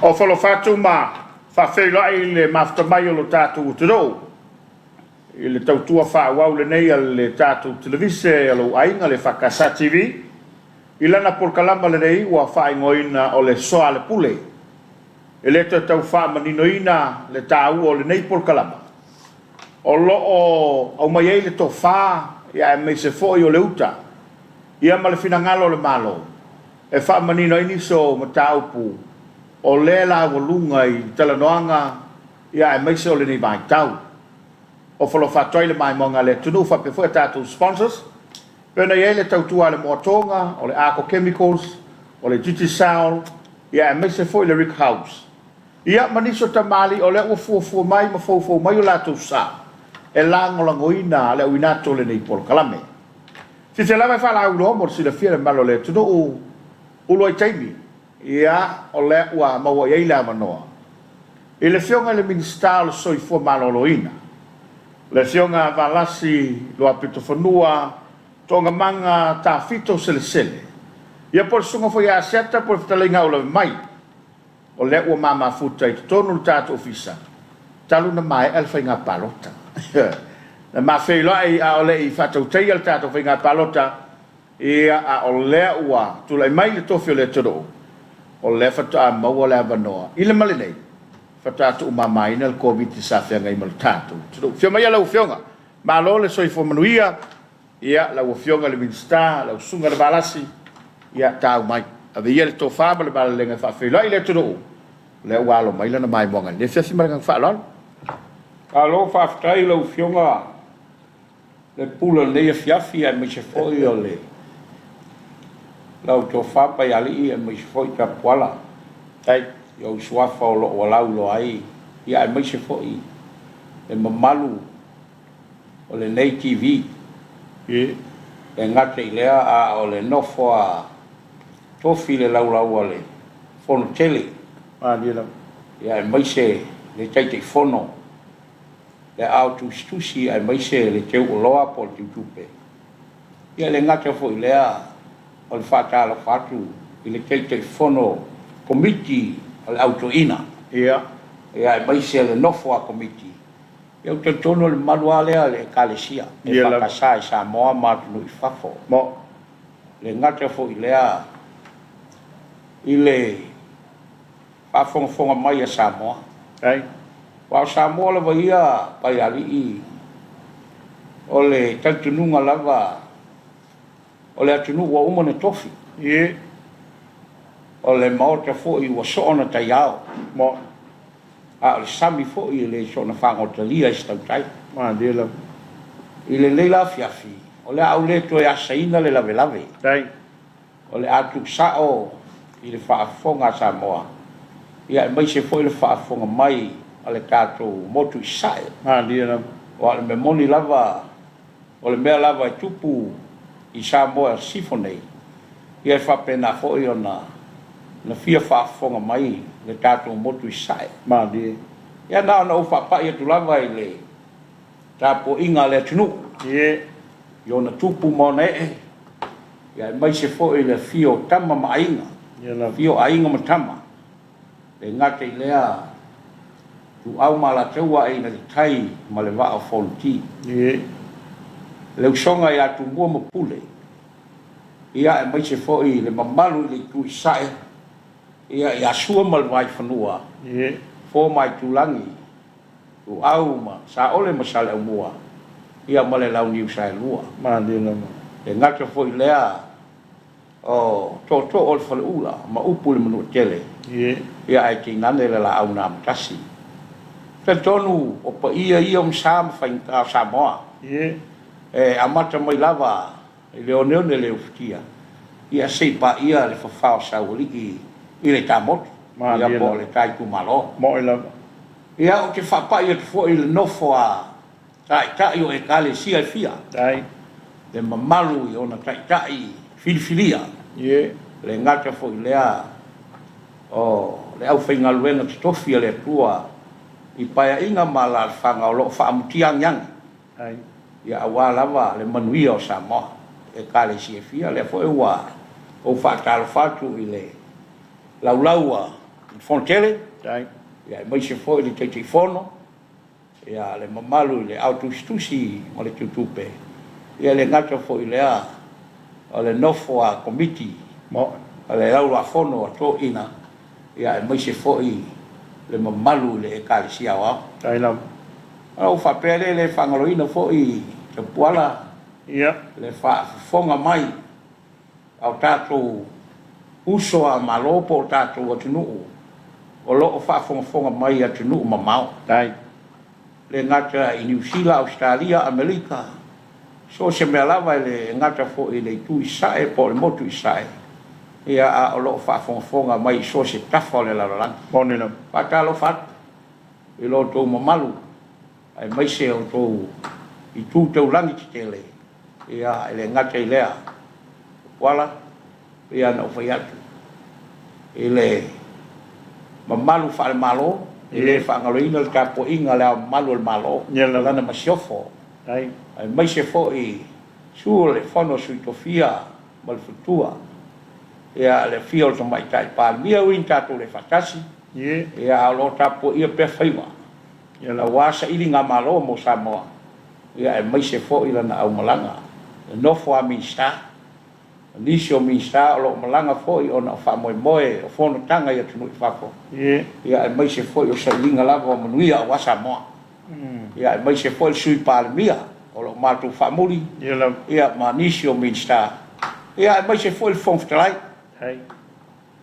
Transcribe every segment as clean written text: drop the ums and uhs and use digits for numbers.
O Folofatu ma faafeiloai le mafuta mai o lo tatou atunuu i le tautua faaauau lenei a le tatou televise a lou aiga le EFKS TV i lana polokalama lenei ua faaigoaina o le Soalepule. E le toe tau faamaninoina le taua o lenei polokalama o lo o aumai ai le tofa aemaise foi o le uta ia ma le finagalo o le Malo e faamanino ai nisi o mataupu o lea e laualuga i talanoaga aemaise o lenei vaitau. Ofo alofa atu ai le maimoaga a le atunuu faapea foi a tatou sponsors pei ona i ai le tautua a le Moatoga, o le Arco Chemicals, o le Digicel, aemaise foi le Rick House. Ia ma nisi o tamalii o lea ua fuafua mai ma foufou mai o latou sa e lagolagoina le auina atu o lenei polokalame. Fiafia lava e faalauiloa mo le silafia e le mamalu o le atunuu, uluai taimi, ia, o lea ua maua i ai le avanoa i le Afioga i le Minisita o le Soifua Maloloina, le Afioga Valasi Luapitofanua Toogamaga Tafito Selesele, ia po o le Susuga foi ia Asiata po o le Fetalaiga Aulave Mai. O lea ua ma mafuta i totonu o le tatou ofisa talu ona maea le faiga palota. Na ma feiloai a o le i faatautaia le tatou faiga palota, ia, a o lea ua tulai mai le tofi o le atunuu, o lea faatoa maua le avanoa i le male nei, faatoa tuumamaina le Koviti sa feagai ma le tatou atunuu. Afio maia lau Afioga, malo le soifua manuia. Ia, lau Afioga i le Minisita, lau Susuga i le Valasi, ia, tau mai. Ave ia le tofa ma le malelega e faafeiloai le atunuu, o lea ua alo mai lana maimoaga i lenei afiafi ma le agaga faaaloalo. Malo faafetai i lau Afioga le pule o lenei afiafi aemaise foi o le lau tofa Paialii aemaise foi Tapuala i ou suafa o lo o alauiloa ai, ia aemaise foi le mamalu o lenei TV. E le gata i lea, a o le nofo a tofi le laulau a le Fono Tele, ia aemaise le Taitaifono, le aao tusitusi aemaise le teuoloa po o le teutupe. Ia e le gata foi i lea, o le faatalofa atu i le Taitaifono Komiti o le Au Toeaina, ia aemaise le nofo a Komiti. Ia ou te talitonu o le mamalu lava lea o le Ekalesia EFKS i Samoa ma atunuu i fafo. E le gata foi i lea i le faafogafoga mai a Samoa. Aua o Samoa lava ia, Paialii, o le talitonuga lava o le atunuu ua uma ona tofi. O le Maota foi ua soo ona taiao. A o le sami foi e le soona fagotalia e se tautai. Malie lava. I lenei la afiafi, o le a ou le toe asaina le lavelave. Tai. O le a tuusao i le faafofoga a Samoa, ia aemaise foi le faafofoga mai a le tatou motu i Sasae. Malie lava. Aua o le mea moni lava, O le mea lava e tupu i Samoa Sisifo nei, ia e faapena foi ona na fia faafofoga mai le tatou motu i Sasae. Malie. Ia na ona ou faapai atu lava i le tapuaiga a le atunuu Ie. i ona tupu ma ona ee, ia aemaise foi le afio o tama ma aiga, Ia lava. afio o aiga ma tama. E le gata i lea, Ituau ma Alataua, Aiga i le Tai ma le Vaa o Fonoti. Le usoga ia Tumua ma Pule, ia aemaise foi le mamalu i le Itu i Sasae, ia ia Sua ma le Vaifanua, Fofo ma Aitulagi, Ituau ma Saole ma Saleaaumua, ia ma le Launiu Saelua. E le gata foi i lea, O tootoo o le Faleula ma upu i le Manuatele, ia ae tainane le Laau na Amotasi. Talitonu o paia ia o sa ma faigata o Samoa, e amata mai lava i le oneone le ufitia, ia se i paia le fafa o Saualii i le Tamotu, ia po o le ta itumalo. Ia, ou te faapai atu foi i le nofo a Taitai o Ekalesia e fia, le mamalu i ona Taitai filifilia, e le gata foi i lea o le aufaigaluega totofi a le Atua i paeaiga ma alaalafaga o lo o faamutia agiagi, ia aua lava le manuia o Samoa, Ekalesia e fia. O lea foi ua ou faatalofa atu i le laulau a le Fonotele, aemaise foi le Taitaifono, ia le mamalu i le Ao Tusitusi ma le Teutupe, ia e le gata foi i lea o le nofo a Komiti a le Laulau-a-Fono a Toeaiina, ia aemaise foi le mamalu i le Ekalesia Aoao. Ona ou faapea lea, e le faagaloina foi Tapuala le faafofoga mai a o tatou uso a Malo po o tatou atunuu o lo o faafogafoga mai i atunuu mamao, e le gata i Niu Sila, Ausetalia, Amerika, so o se mea lava, e le gata foi i le itu i Sasae po o le motu i Sasae, ia a o lo o faafogafoga mai i so o se tafa o le lalolagi. Faatalofa atu i lo outou mamalu aemaise o outou itu taulagi tetele. Ia, e le gata i lea, Tuala, pei lava ona ou fai atu, i le mamalu faale-Malo, e le faagaloina le tapuaiga a Le Ao Mamalu o le Malo ma Lana Masiofo, aemaise foi Susu o le Fono a Sui Tofia ma le Faletua, ia, le afio o le Tamaitai Palemia, e ui ina tatou le faatasi, ia, a o lo o tapuaia pea faiva aua sailigamalo mo Samoa, ia aemaise foi lana aumalaga, le nofo a Minisita, o nisi o Minisita o lo o malaga foi ona o faamoemoe o fonotaga i atunuu i fafo, ia aemaise foi o sailiga lava o manuia aua Samoa. Ia aemaise foi le Sui Palemia o lo o matou faamuli, ia ma nisi o Minisita, ia aemaise foi le Fofoga Fetalai.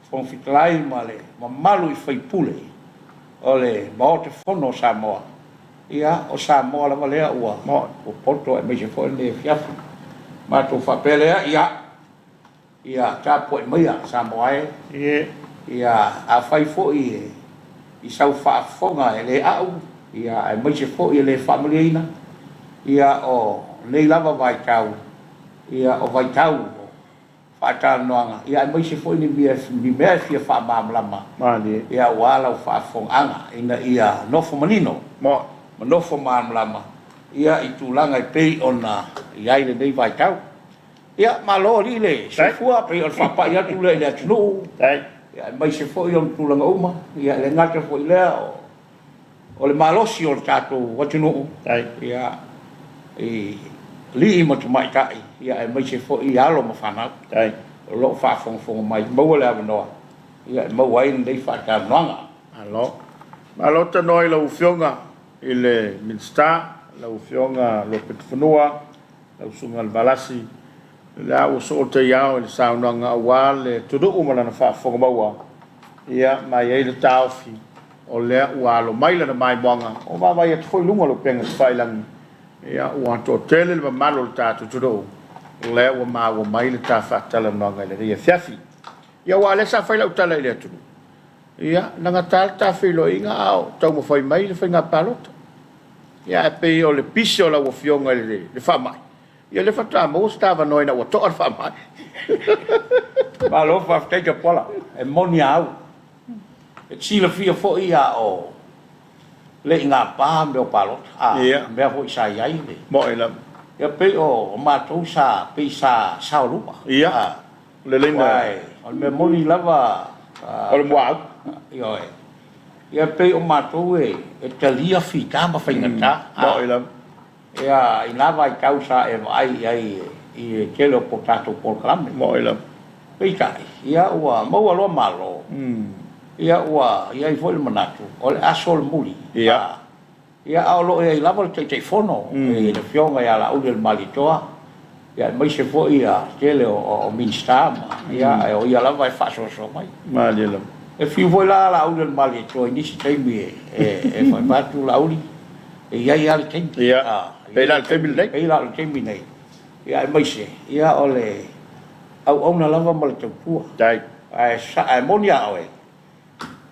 Fofoga Fetalai ma le mamalu i sui usufono o le Maota Fono o Samoa, ia, o Samoa lava lea ua poto aemaise foi lenei afiafi. Matou faapea lea, ia, ia tapuai maia Samoa e, ia, afai foi i sau faafofoga e le a'u, ia, aemaise foi e le faamalieina, ia, o lenei lava vaitau, ia, o vaitau o faatalanoaga, ia aemaise foi ni mea e fia faamalamalama, ia aua lau faafofogaaga ina ia nofo manino ma nofo malamalama ia i tulaga e pei ona i ai lenei vaitau. Ia, malo alii le soifua, pei o le faapai atu lea i le atunuu, ia aemaise foi ona tulaga uma, ia e le gata foi i lea o O le malosi o le tatou atunuu, ia, i alii ma tamaitai, ia, aemaise foi alo ma fanau o lo o faafogafoga mai, maua le avanoa, ia, e maua ai lenei faatalanoaga. Malo. Malo tanoa i lau Afioga i le Minisita, lau Afioga Lopeti Fanua, lau Susuga i le Valasi, o lea ua soo taiao i le saunoaga aua le atunuu ma lana faafofoga maua, ia, ma e i ai le taofi o lea ua alo mai lana maimoaga, ua vaavaai atu foi i luga o le upega tafailagi, ia, ua toatele le mamalu o le tatou atunuu, o lea ua maua mai le ta faatalanoaga i lenei afiafi. Ia, aua o lea sa fai lau tala i le atunuu, ia, na gata le ta feiloaiga a o taumafai mai le faiga palota. Ia, ae pei o le pisi o lau Afioga i le faamai, ia lea faatoa maua se ta avanoa ina ua to'a le faamai. Malo faafetai Tapuala, e moni a au. E te silafia foi a o le i gapa mea o palota, a mea foi sa i ai le. Moni lava. Ia pei o matou sa pei sa saolua. Ia, o le laina. Aua o le mea moni lava. O le muaau. Ioe. Ia pei o matou e talia fita ma faigata. Moni lava. Ia, i na vaitau sa e vaai i ai i le tele o tatou polokalame. Moni lava. Peitai, ia ua maua loa Malo, ia ua i ai foi le manatu o le a solomuli. Ia. Ia, a o lo o i ai lava le Taitaifono, le Afioga ia Laauli-o-le-Malietoa, ia aemaise foi le tele o Minisita ma, ia, ae o ia lava e faasoasoa mai. Malie lava. E fiu foi la Laauli-o-le-Malietoa i nisi taimi e fai atu Laauli, e i ai lava le taimi. Ia, pei la o le taimi lenei. Pei la o le taimi lenei, ia aemaise, ia o le auauna lava ma le tautua. Faafetai. Ae moni a oe,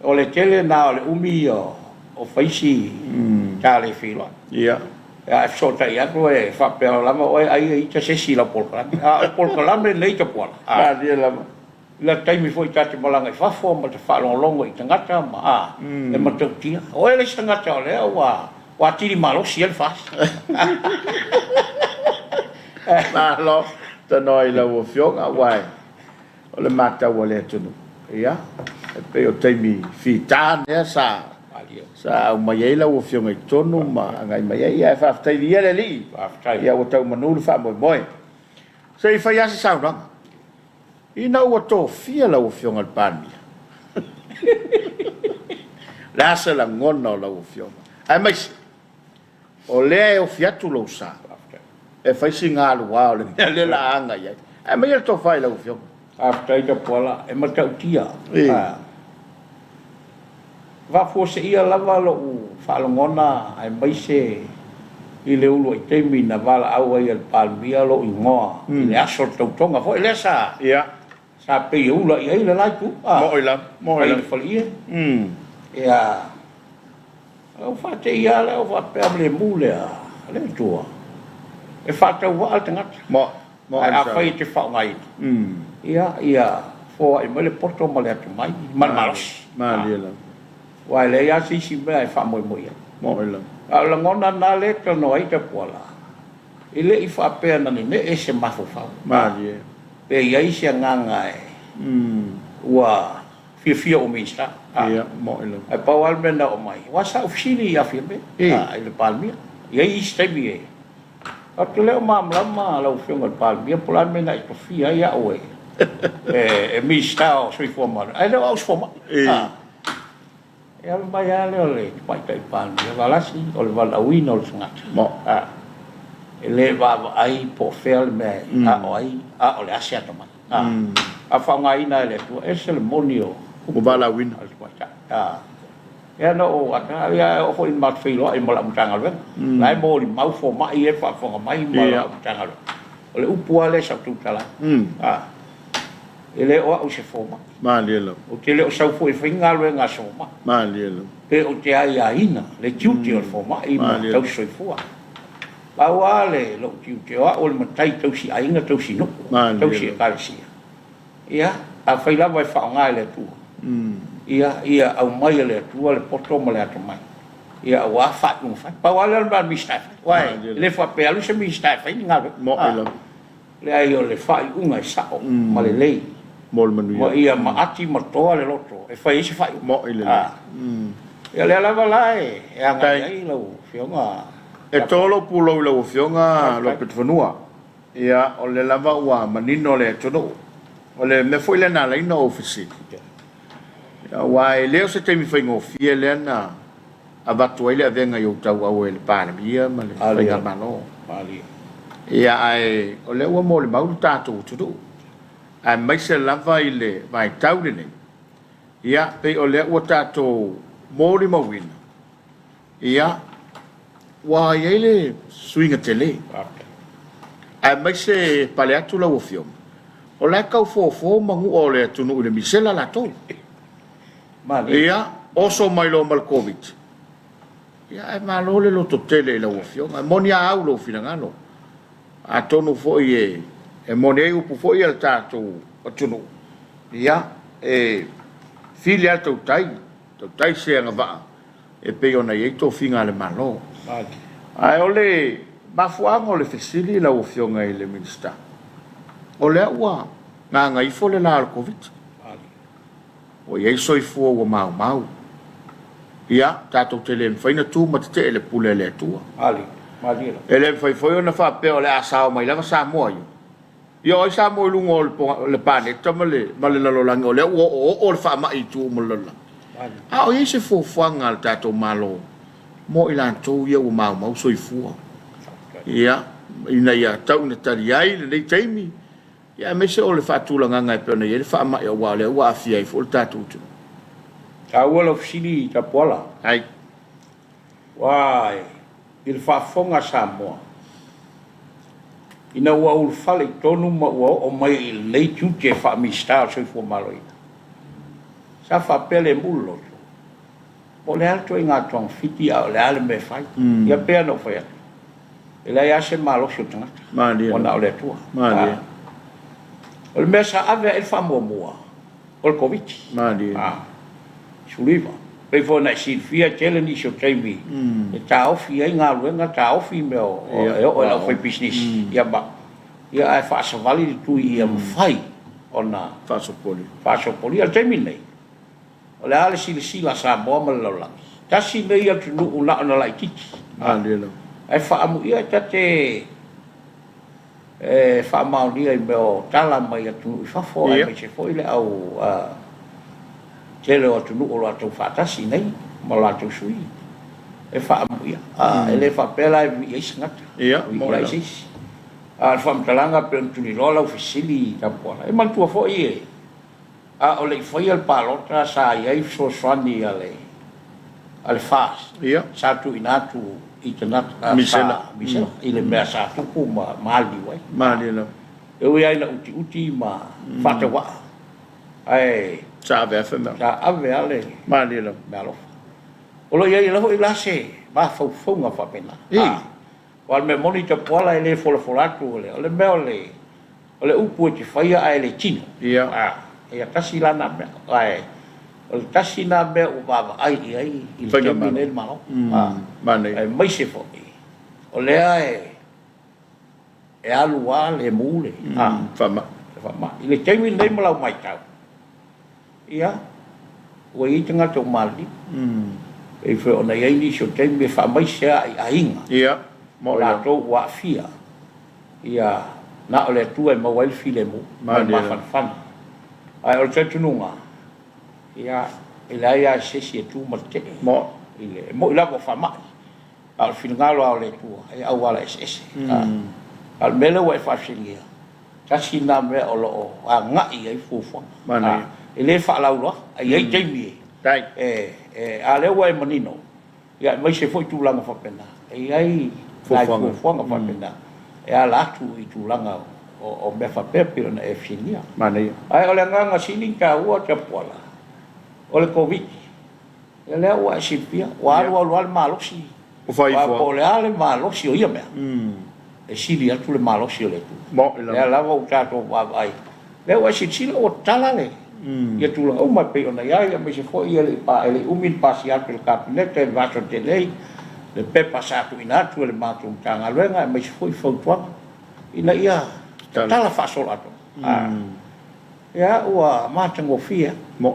o le tele lena o le umi o O faisi ta le feiloai. Ia. A e fesootai atu e faapea lava oe ai e ita se isi i lau polokalame. A o le polokalame lenei Tapuala, a. Malie lava. I le taimi foi ta te malaga i fafo ma te faalogologo i tagata ma a, e matautia. O oe le isi tagata o lea ua ua atili malosi ai le FAST. Malo tanoa i lau Afioga aua o le matau a le atunuu, ia, e pei o taimi fita lea sa sa aumai ai lau Afioga i totonu ma agai mai ai. Ia ae faafetai viia le Alii, ia ua tau manu le faamoemoe. Se i fai lava se saunoaga. Ina ua tofia lau Afioga i le Palemia, o le a se lagona o lau Afioga, aemaise o lea e ofi atu lou sa e fai si galua o le mea lea o le a agai i ai. Ae aumaia le tofa i lau Afioga. Faafetai Tapuala, e matautia. Faafuaseia lava lou faalogona aemaise i le uluai taimi na valaau ai e le Palemia lou igoa i le aso o le tautoga foi lea sa sa pei e ula i ai le la itu fai i le faleie. Ia, ona ou faateia lava lea ou faapea, lemu lea a le Atua e faatauvaa le tagata. Ae afai e te faaaogaina, ia, ia foai mai le poto ma le atamai ma le malosi. Aua e leai lava se isi mea e faamoemoe i ai. A o le lagona lena lea e talanoa ai Tapuala, e le i faapea na nenee se mafaufau, pe i ai se agaga e ua fiafia ua Minisita. Ae pau lava le mea na oo mai, aua sa ou fesili ia Fiame i le Palemia, e i ai isi taimi e Ou te le o malamalama lau Afioga i le Palemia po o le a le mea na e tofia ai au e e Minisita o Soifua Maloloina, ae le o au o se fomai. E alu mai lava lea o le Tamaitai Palemia, Valasi, o le valaauina o le tagata, e le vaavaai po o fea le mea e a o ai, a o le a se atamai. A faaaogaina e le Atua, e ese le moni o upu a le Tamaitai. Ia na ou ata, ia e oo foi ina matou feiloai ma lau Matagaluega. O la e molimau fomai ia e faafofoga mai ma lau Matagaluega. O le upu lava lea sa ou tautala ai, e le o au o se fomai. Malie lava. Ou te le o sau foi e fai ni galuega a se fomai. Malie lava. Pe ou te aiaina le tiute o le fomai ma tausi soifua. Pau lava le lou tiute, o au o le matai tausi aiga, tausi nuu, tausi ekalesia. Ia, afai lava e faaaoga e le Atua, ia, ia aumai e le Atua le poto ma le atamai, ia aua faaiuga fai. Pau lava lea o le mea a le Minisita e fai, aua e le faapea e alu se Minisita e fai ni galuega. Moni lava. Leai, o le faaiuga e sao ma lelei, Mo le manuia. ma ia maati ma toa le loto e fai ai se faaiuga. Moni lelei. Ia, lea lava la e agai ai lau Afioga. E to lou pulou i lau Afioga Lopetufanua. Ia, o lea lava ua manino le atunuu. O le mea foi lea na ala ai ona ou fesili, aua e le o se taimi faigofie lea na avatu ai le avega i ou tauau e le Palemia ma le Faigamalo. Ia, ae o lea ua molimau le tatou atunuu, aemaise lava i le vaitau lenei, ia, pei o lea ua tatou molimauina, Ia, ua i ai le suiga tele, aemaise e pale atu lau Afioga, o la e tau fofo manua o le atunuu i le misela latou. Ia, oso mai loa ma le Koviti, ia ae malo le lototele i lau Afioga. E moni a au lou finagalo, atonu foi e moni ai upu foi a le tatou atunuu, ia, e fili lava le tautai, tautai se agavaa e pei ona i ai tofiga a le Malo. Ae o le mafuaaga o le fesili lau Afioga i le Minisita, o lea ua gagaifo le la o le Koviti, ua i ai soifua ua maumau. Ia, tatou te le mafai ona tu ma tetee le pule a le Atua. E le mafai foi ona faapea o le a sao mai lava Samoa ia. Ia o ai Samoa i luga o le paneta ma le lalolagi o lea ua oooo le faamai i itu uma o le lalolagi? A o i ai se fuafuaga a le tatou Malo mo i latou ia ua maumau soifua, ia, ina ia tau ina tali ai lenei taimi, ia aemaise o le faatulagaga e pei ona i ai le faamai aua o lea ua aafia ai foi le tatou atunuu. Taua lau fesili Tapuala. Ai. Aua i le faafofoga a Samoa, ina ua ulufale i totonu ma ua oo mai i lenei tiute faa-Minisita o le Soifua Maloloina, sa faapea lemu le loto, Po o le a le ituaiga togafiti a o le a le mea e fai. Ia pei ona ou fai atu, e leai lava se malosi o le tagata, ua na o le Atua. O le mea sa ave ai le faamuamua, o le Koviti 19. Pei foi ona e silafia e tele nisi o taimi e taofi ai galuega, taofi mea e oo i le aufaipisinisi, ia ma, ia ae faasavali le tui ia mafai ona faasopolia. O le taimi lenei, O le a le silasila a Samoa ma le lalolagi? Tasi lenei atunuu na ona laitiiti, ae faaamuia ta te faamaonia i mea o tala mai atunuu i fafo aemaise foi le au tele o atunuu o latou faatasi nei ma latou sui e faaamuia. E le faapea la e vivii ai se tagata, vivii ai se isi. A o le faamatalaga pei ona tuliloa lau fesili Tapuala, e manatua foi e A o le i faia le palota sa i ai fesoasoani a le a le FAST sa tuuina atu i tagata sa misela i le mea sa tupu ma maliliu ai. E ui lava ina utiuti ma faatauaa ae sa ave lava le meaalofa. O lo o i ai foi la se mafaufauga faapena. Aua o le mea moni Tapuala e le folafola atu o le mea o le O le upu e te faia ae le tino. Ia. A, ia tasi la na mea. Ae o le tasi na mea ua vaavaai i ai i le taimi lenei le Malo. A, aemaise foi o lea e e alu lava lemu le faamai. Le faamai. I le taimi lenei ma lau matau, ia, ua i ai tagata ua maliliu. Pei foi ona i ai nisi o taimi e faamaise lava i aiga. Ia, o latou ua aafia. Ia, na o le Atua e maua ai le filemu ma le mafanafana. Ae o le talitonuga, ia, e leai lava se isi e tu ma tetee i le, e moni lava o faamai, a o le finagalo lava o le Atua, e auala eseese. A o le mea lea ua e faafesiligia, tasi lena mea o lo o agai i ai fuafuaga. E le faalauiloa, ae i ai taimi e, e, a o lea ua e manino, Ia aemaise foi tulaga faapena. E i ai nai fuafuaga faapena e ala atu i tulaga o mea faapea pei ona e fesiligia. Manaia. Ae o le agaga sili ona taua Tapuala, o le Koviti. Ia lea ua e silafia, ua alu alu lava le malosi, aua po o le a le malosi o ia mea, e sili atu le malosi o le Atua. Lea lava ua tatou vaavaai, lea ua e silasila ua tatala le ia tulaga uma e pei ona i ai, aemaise foi e le i umi ona pasia atu e le Kapeneta i le vaiaso na tea nei le pepa sa tuuina atu e le matou Matagaluega aemaise foi fautuaga ina ia tatala faasoloatoa. Ia, ua matagofie ma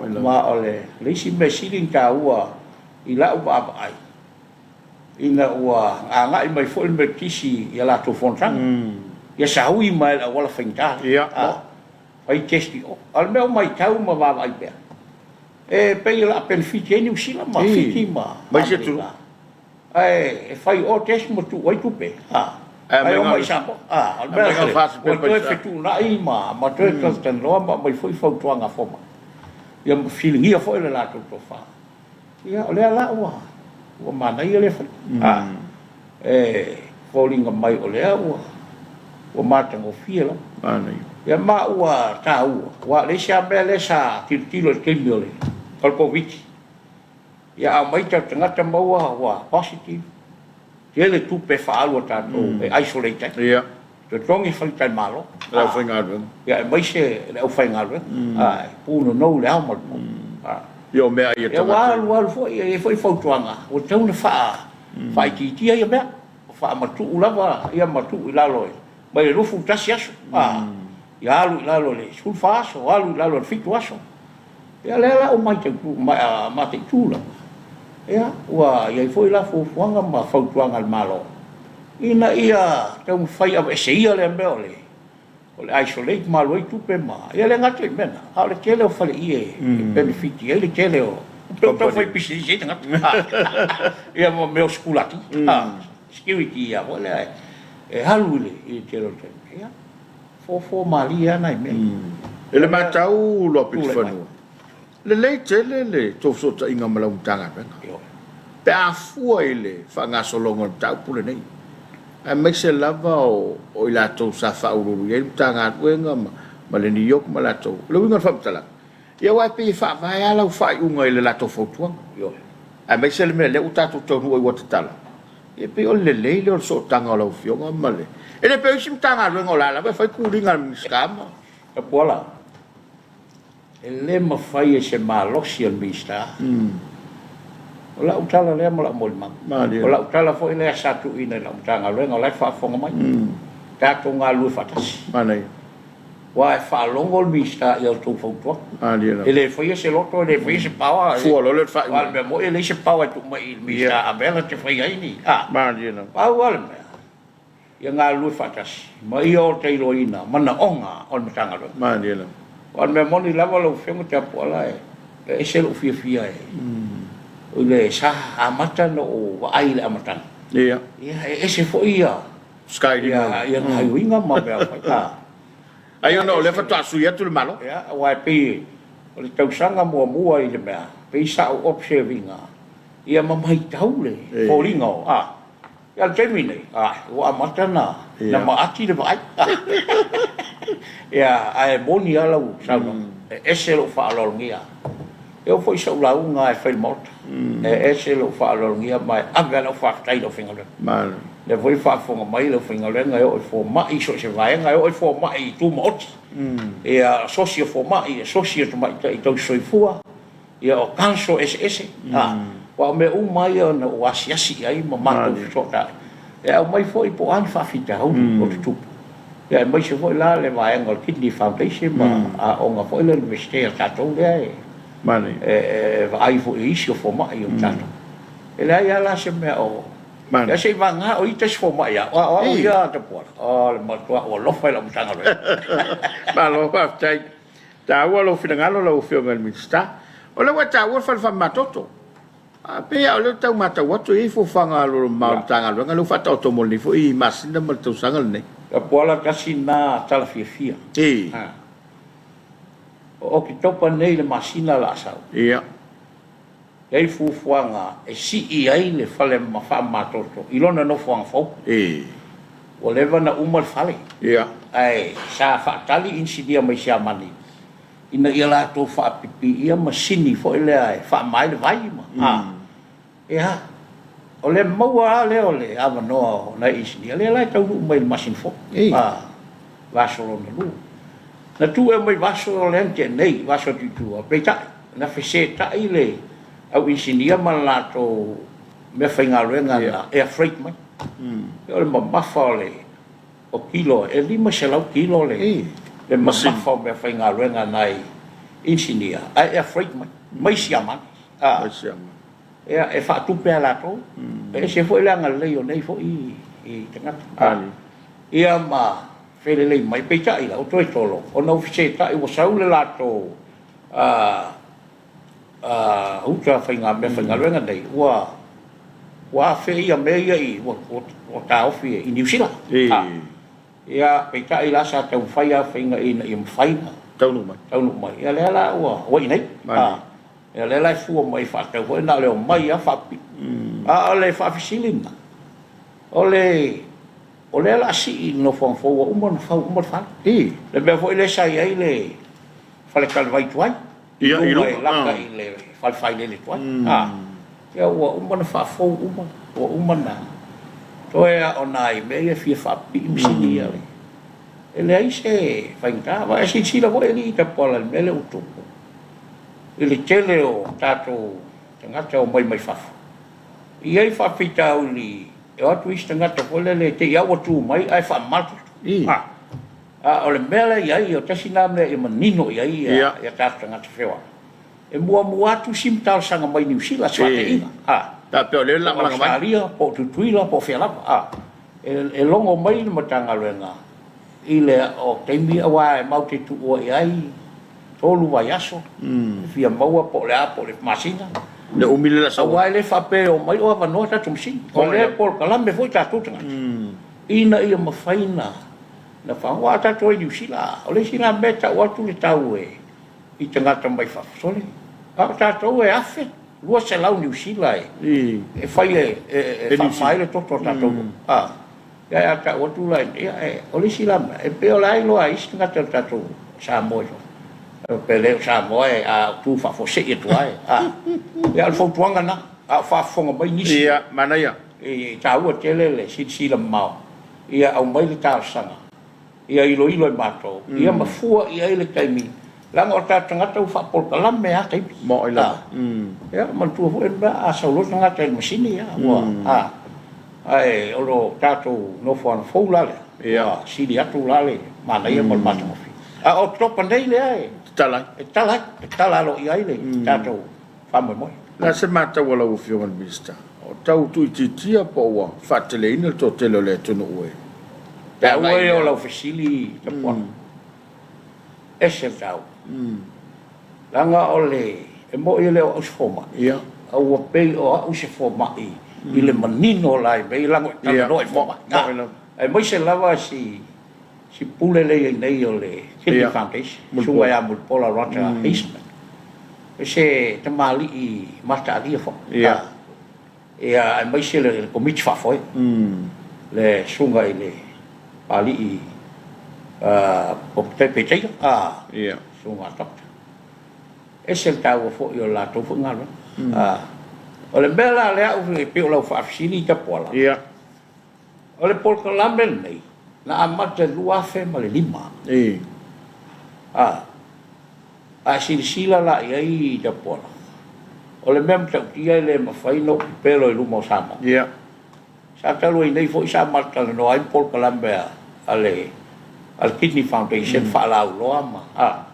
o le isi mea sili ona taua i lau vaavaai, ina ua agai mai foi le Metotisi i a latou fonotaga, ia saui mai le auala faigata lea, fai test i o. A o le mea o matau ma vaavaai pea, e pei o le a penefiti ai Niu Sila ma Fiti ma Amerika, ae e fai o test ma tuu ai tupe, ae omai i Samoa. O le mea ua toe fetuunai ma toe talatalanoa ma aumai foi fautuaga a fomai, ia ma fesiligia foi le latou tofa. Ia, o lea la ua ua manaia lea faiga. A, e foliga mai o lea ua ua matagofie lava. Manaia. Ia ma ua taua, aua o le isi lava mea lea sa tilotilo i le taimi o le o le Koviti, ia a omai tatou tagata maua ua positive, tele tupe e faaalu a tatou e isolate ai. Ia. Totogi faletalimalo. Le aufaigaluega. Ia, aemaise le aufaigaluega. E punonou i le ao ma le po. Ia, o meaai a tagata. Ia, ua alu alu foi, e i ai foi fautuaga, ua tatau ona faaitiitia ia mea, faamatuu lava ia matuu i lalo mai le 21 aso, ia alu i lalo i le 14 aso, alu i lalo i le 7 aso. Ia lea la ua mataitu lava, ia ua i ai foi la fuafuaga ma fautuaga a le Malo ina ia taumafai e aveese ia lea mea o le o le isolate ma alu ai tupe ma, ia le gata i mea na, a o le tele o faleie e penefiti ai le tele o, pei ua tau fai pisinisi ai tagata, ia ma mea o sikulati, security ia foi lea e alu i le tele o le taimi. Ia. Fofo malie lava nai mea. I le matau Luapitofanua, lelei tele le tou fesootaiga ma lau Matagaluega pe a fua i le faagasologa o le mataupu lenei, aemaise lava o i latou sa faauluulu i ai le Matagaluega ma le NEOC ma latou. O le uiga o le faamatalaga, ia aua e pei e faavae lava lau faaiuga i le latou fautuaga. Aemaise le mea lea ua tatou taunuu ai ua tatala, ia pei o le lelei lea o le sootaga o lau Afioga ma le... E le pei o isi Matagaluega o la e lava e fai cooling a le Minisita ma... Tapuala, E le mafai e se malosi o le Minisita. O lau tala lea ma lau molimau. O lau tala foi lea sa tuuina i lau Matagaluega o la e faafofoga mai. Tatou galulue faatasi. Aua e faalogo le Minisita i a outou fautuaga. E le faia se loto, e le faia se power. Aua o le mea moni e leai se power e tuu mai i le Minisita Avega te faia ai ni. Pau lava le mea, Ia galulue faatasi ma ia otailoaina manaoga o le Matagaluega. Malie lava. Aua o le mea moni lava lau Afioga Tapuala e ese lou fiafia e i le sa amata na ou vaai i le amataga. Ia. Ia e ese foi ia Skyline. Ia gaoioiga ma mea fai. Ai ona o lea faatoa sui atu le Malo. Ia aua e pei o le tausaga muamua i le mea pei sa ou observe ina ia ma matau le foliga o a. Ia, o le taimi nei, ua amata ona maati le vaai. Ia, ae moni lava lau saunoaga, e ese lou faaaloalogia. E oo foi i sau lauga e fai i le Maota, e ese lou faaaloalogia ma e ave lava lau faafetai i le aufaigaluega. O lea foi e faafofoga mai le aufaigaluega e oo i fomai i so o se vaega, e oo i fomai tumaoti, ia, asosi a fomai, asosi a tamaitai tausisoifua, Ia o council eseese, a, aua o mea uma ia na ou asiasi i ai ma matou fesootai, e aumai foi po o a ni faafitauli o tutupu, ia aemaise foi la le vaega o le Kidney Foundation ma aoga foi le Iunivesite a tatou lea e e vaai foi i isi o fomai o tatou. E leai lava la se mea o Ia se i vagana o ita si fomai au, a o au ia Tapuala, o le matua ou alofa i lau Matagaluega. Malo faafetai. Taua lou finagalo lau Afioga i le Minisita. O lea ua e taua le fale faamamatoto. A pei lava o lea e tau matau atu e i ai fuafuaga alolomamao a le Matagaluega lea ua faataoto mo lenei foi masina ma le tausaga lenei. Tapuala tasi lena tala fiafia. Ii. O Oketopa nei le masina o le a sau. Ia. E i ai fuafuaga e sii ai le fale faamamatoto i lona nofoaga fou. Ua leva ona uma le fale, ae sa faatali inisinia mai Siamani ina ia latou faapipiia masini foi lea e faama ai le vai ma. Ia, o le maua lava lea o le avanoa o nai inisinia, lea la e taunuu mai i le masina fou, vaiaso lona lua. Na tuu ea mai vaiaso lea na tea nei, vaiaso atu i tua, peitai, na fesetai le au inisinia ma le latou meafaigaluega na air freight mai. O le mamafa o le o kilo, e 500 kilo le mamafa o meafaigaluega a nai inisinia ae air freight mai, mai Siamani. Ia, e faatupe lava e latou. E ese foi le agalelei o nei foi tagata. Ia ma felelei mai, peitai la, ua toe tolo ona ua fesetai ua sau le latou uta faiga meafaigaluega nei ua ua afe ia mea ia i ua ua taofi i Niu Sila. Ia peitai la sa taumafai lava faiga ina ia mafai ona taunuu mai. Taunuu mai. Ia lea la ua ua i inei. Ia lea la e fua mai faatatau foi na o le omai lava faapipii. A o le faafesili lena, o le O lea o le a sii i le nofoaga fou ua uma ona fau uma le fale. I. Le mea foi lea sa i ai le faletalavai tuai, i luga e lata i le fale failele tuai. Ia ua uma ona faafou uma, ua uma ona toe lava o nai mea ia e fia faapipii masini ia. E leai se faigata. Aua e silasila foi alii Tapuala i le mea lea ua tupu i le tele o tatou tagata e omai mai fafo. E i ai faafitauli e o atu isi tagata foi lele te i lava ua tu mai ae faamama le toto. A o le mea la e i ai, o tasi lena mea e manino i ai ia tatou tagata feoai, e muamua atu si ma talosaga mai Niu Sila, se faateiga, Faapea o lea o le a po o malaga mai. Ausetalia, po o Tutuila, po o fea lava. E logo mai le Matagaluega i le o taimi aua e matou te tuua i ai 3 vaiaso e fia maua po o le a po o le masina. Le umi le lasa Aua e le faapea e omai o avanoa tatou masini. O lea e polokalame foi tatou tagata ina ia mafai ona faaoga. Aua a tatou o i Niu Sila, o le isi lena mea e tau atu le tau i tagata mai fafo, sole, a o tatou e 1200 Niu Sila e fai e faamama ai le toto o tatou. Ia a tau atu la, ia, o le isi la mea, e pei o la e iloa ai isi tagata o le tatou Samoa i fafo. Pe le o Samoa e, a tu faafuasei atu lava e, a. Ia, o le fautuaga lena. a o faafofoga mai nisi. Ia, manaia. E taua tele le silasila mamao, ia aumai le talosaga, ia iloilo e matou, ia ma fua i ai le taimi, leaga o tatou tagata ua faapolokalame lava taimi. Moni lava. Ia, manatua foi le mea, a sau loa le tagata i le masini, ia, ua, a, ae o lo tatou nofoaga fou la lea, ua sili atu la le manaia ma le matagofie. A o Oketopa nei lea e tatala ai, e tatala ai, e tatala aloaia ai le tatou faamoemoe. O le a se matau a lau Afioga i le Minisita? O tau tuuitiitia po o ua faateleina le toatele o le atunuu e Taua ia o lau fesili Tapuala. Ese le taua. Leaga o le, e moni e le o au se fomai, a ua pei o au se fomai i le manino la i mea ia leaga e talanoa i fomai. Aemaise lava si si pule lea i ai nei o le Kidney Foundation, Susuga ia Mulipola Roger Haseman, o se tamalii mataalia foi, ia, aemaise le Komiti Faafoe, le Susuga i le Papalii Peteila, Susuga Doctor. Ese le taua foi o le latou foi galuega. O le mea la lea e pei o lau faafesili Tapuala, O le polokalame lenei na amata i le 2005. A, a e silasila la i ai Tapuala, o le mea matautia e le mafai ona ou pepelo i luma o Samoa. Sa talu ai nei foi sa matou talanoa ai ma polokalame a le a le Kidney Foundation faalauiloa ma a,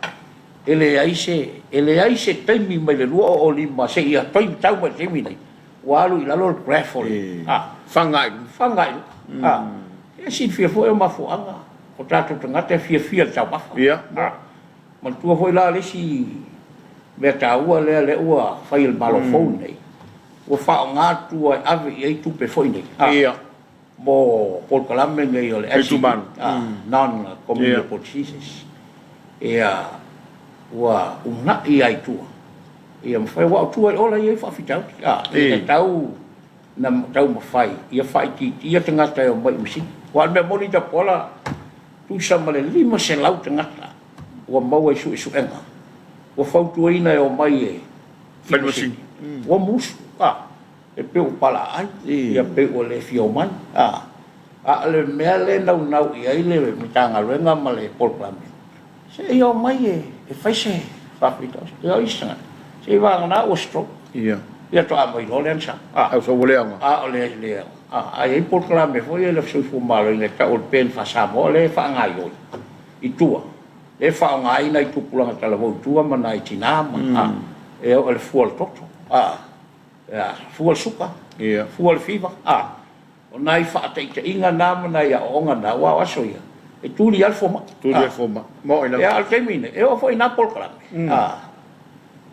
e leai se e leai se taimi mai le 2005 seia tau mai i le taimi nei ua alu i lalo le graph o le faga i luga. Faga i luga. Ia silafia foi o mafuaaga o tatou tagata e fiafia i le taumafa. Manatua foi la le isi mea taua lea lea ua fai e le Malo fou lenei, ua faaaoga tua e ave i ai tupe foi nei mo polokalame nei o le NCD, Non Communicable Diseases. Ia ua uunai lava i tua ia mafai, aua o tua i o la e i ai faafitauli, e tatau ona taumafai ia faaitiitia tagata e omai i masini. Aua o le mea moni Tapuala, tusa ma le 500 tagata ua maua i suesuega ua fautuaina e omai e fai masini, ua musu, e pei ua palaai, ia pei ua le fia omai. A o le mea lea e naunau i ai le Matagaluega ma le polokalame, se i omai e fai se faafitauli. Ia o isi tagata, se i vagana ua stroke, ia faatoa mai loa lea ona sau. A ua le aoga. A o le le aoga. A i ai polokalame foi ia a le Soifua Maloloina e tau o le PEN faa-Samoa lea e faagaoioi i tua, lea e faaaoga ai nai tupulaga talavou i tua ma nai tina ma, e oo i le fua o le toto, fua le suka, fua le fiva. O nai faataitaiga na ma nai aoaoga na, aua o aso ia, e tuli lava le fomai. Tuli lava le fomai. Moni lava. Ia, a o le taimi lenei, e oo foi i na polokalame,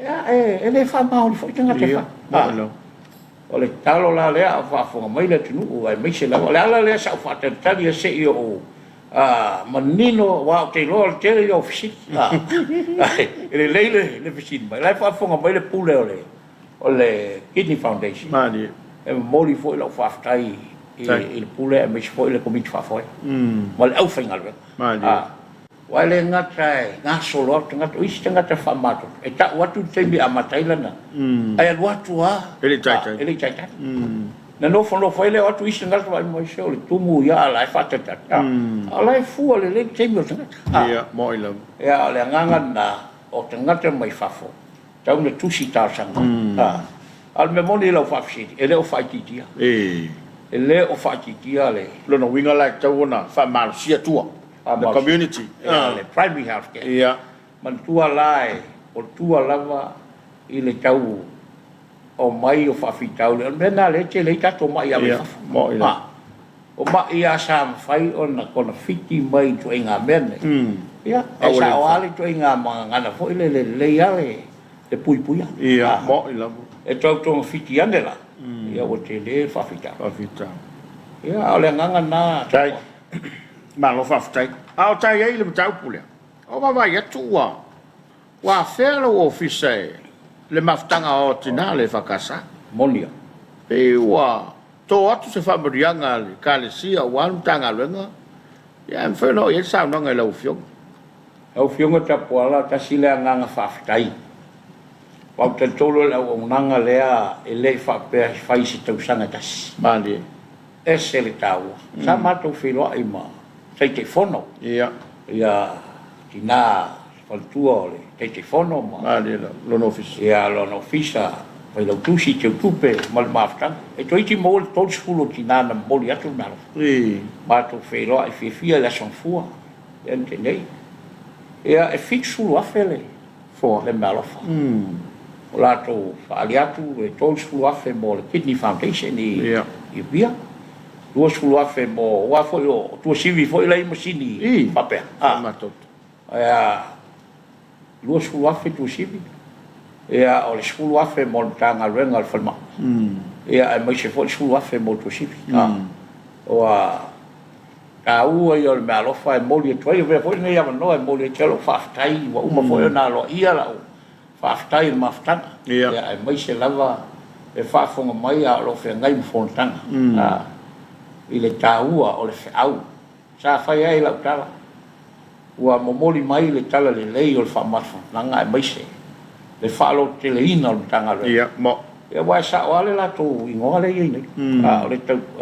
ia, e le faamaoni foi tagata e fai. Moni lava. O le tatalo la lea a o faafofoga mai le atunuu, aemaise lava, o le ala lea sa ou faatalitali ai se i ou manino, aua ou te iloa o le tele ia o fesili. E lelei le fesili mai. O la e faafofoga mai le pule o le O le Kidney Foundation. Malie. E momoli foi lau faafetai i le Pule aemaise foi le Komiti Faafoe ma le aufaigaluega. Malie. Aua e le gata e gasolo atu tagata, o isi tagata faamamatoto e tau atu le taimi e amata ai lana, ae alu atu lava e le i taitai. E le i taitai. Na nofonofo ai lea o atu isi tagata vaai mai, se o le tumu ia a o la e faatalitali. A o la e fua lelei le taimi o le tagata. Ia, moni lava. Ia, o le agaga lena o tagata mai fafo Tau na tusi talosaga mai. A o le mea moni i lau faafesili, e le o faaitiitia. E le o faaitiitia le. Lona uiga la e tatau ona faamalosia tua, le community. Ia, le primary health care. Ia. Manatua la e, o tua lava i le tau omai o faafitauli, o le mea lena lea e tele ai tatou mai ave i fafo. Ia. O ma'i lava sa mafai ona konofiti mai i ituaiga mea nei. Ia, e sao lava le ituaiga magagana foi lele, e lelei lava le puipuia. Ia, moni lava. E tau togafiti ane la, ia ua tele le faafitauli. Faafitauli. Ia, a o le agaga lena. Faafetai. Malo faafetai. A o ta i ai i le mataupu lea, o vaavaai atu ua ua afea lou ofisa e le mafutaga o tina a le EFKS. Moni lava. Pei ua To atu se faamanuiaga a le Ekalesia aua le Matagaluega, ia ae mafai ona oo i ai le saunoaga i lau Afioga. Lau Afioga Tapuala, tasi lea agaga faafetai. Aua ou te talitonu o le auaunaga lea e le i faapea e fai i se tausaga e tasi. Malie. Ese le taua. Sa matou feiloai ma Taitaifono. Ia. Ia tina faletua o le Taitaifono ma. Malie lava. Lona ofisa. Ia lona ofisa, Failautusi, Teutupe ma le mafutaga. E toeitiiti maua le 30 o tina na momoli atu le meaalofa. Matou feiloai fiafia i le Aso Gafua lea na tea nei. Ia e 70,000 le Foa. Le meaalofa. O latou faaali atu le 30,000 mo le Kidney Foundation i Apia, 20,000 mo, aua foi o Tuasivi foi la e i ai masini faapea. Ia, 20,000 Tuasivi, ia o le 10,000 mo le Matagaluega o le Falemai, ia aemaise foi le 10,000 mo Tuasivi. Ua taua ia o le meaalofa e momoli atu ai. Avea foi lenei avanoa e momoli atu ai lau faafetai, ua uma foi ona aloaia lau faafetai i le mafutaga, ia, aemaise lava le faafofoga mai a o lo o feagai ma fonotaga i le taua o le feau. Sa fai ai lau tala, ua momoli mai le tala lelei o le faamafanafanaga aemaise le faalototeleina o le Matagaluega. Ia, mo. Ia, aua e sao lava le latou igoa lea e i ai nei, a o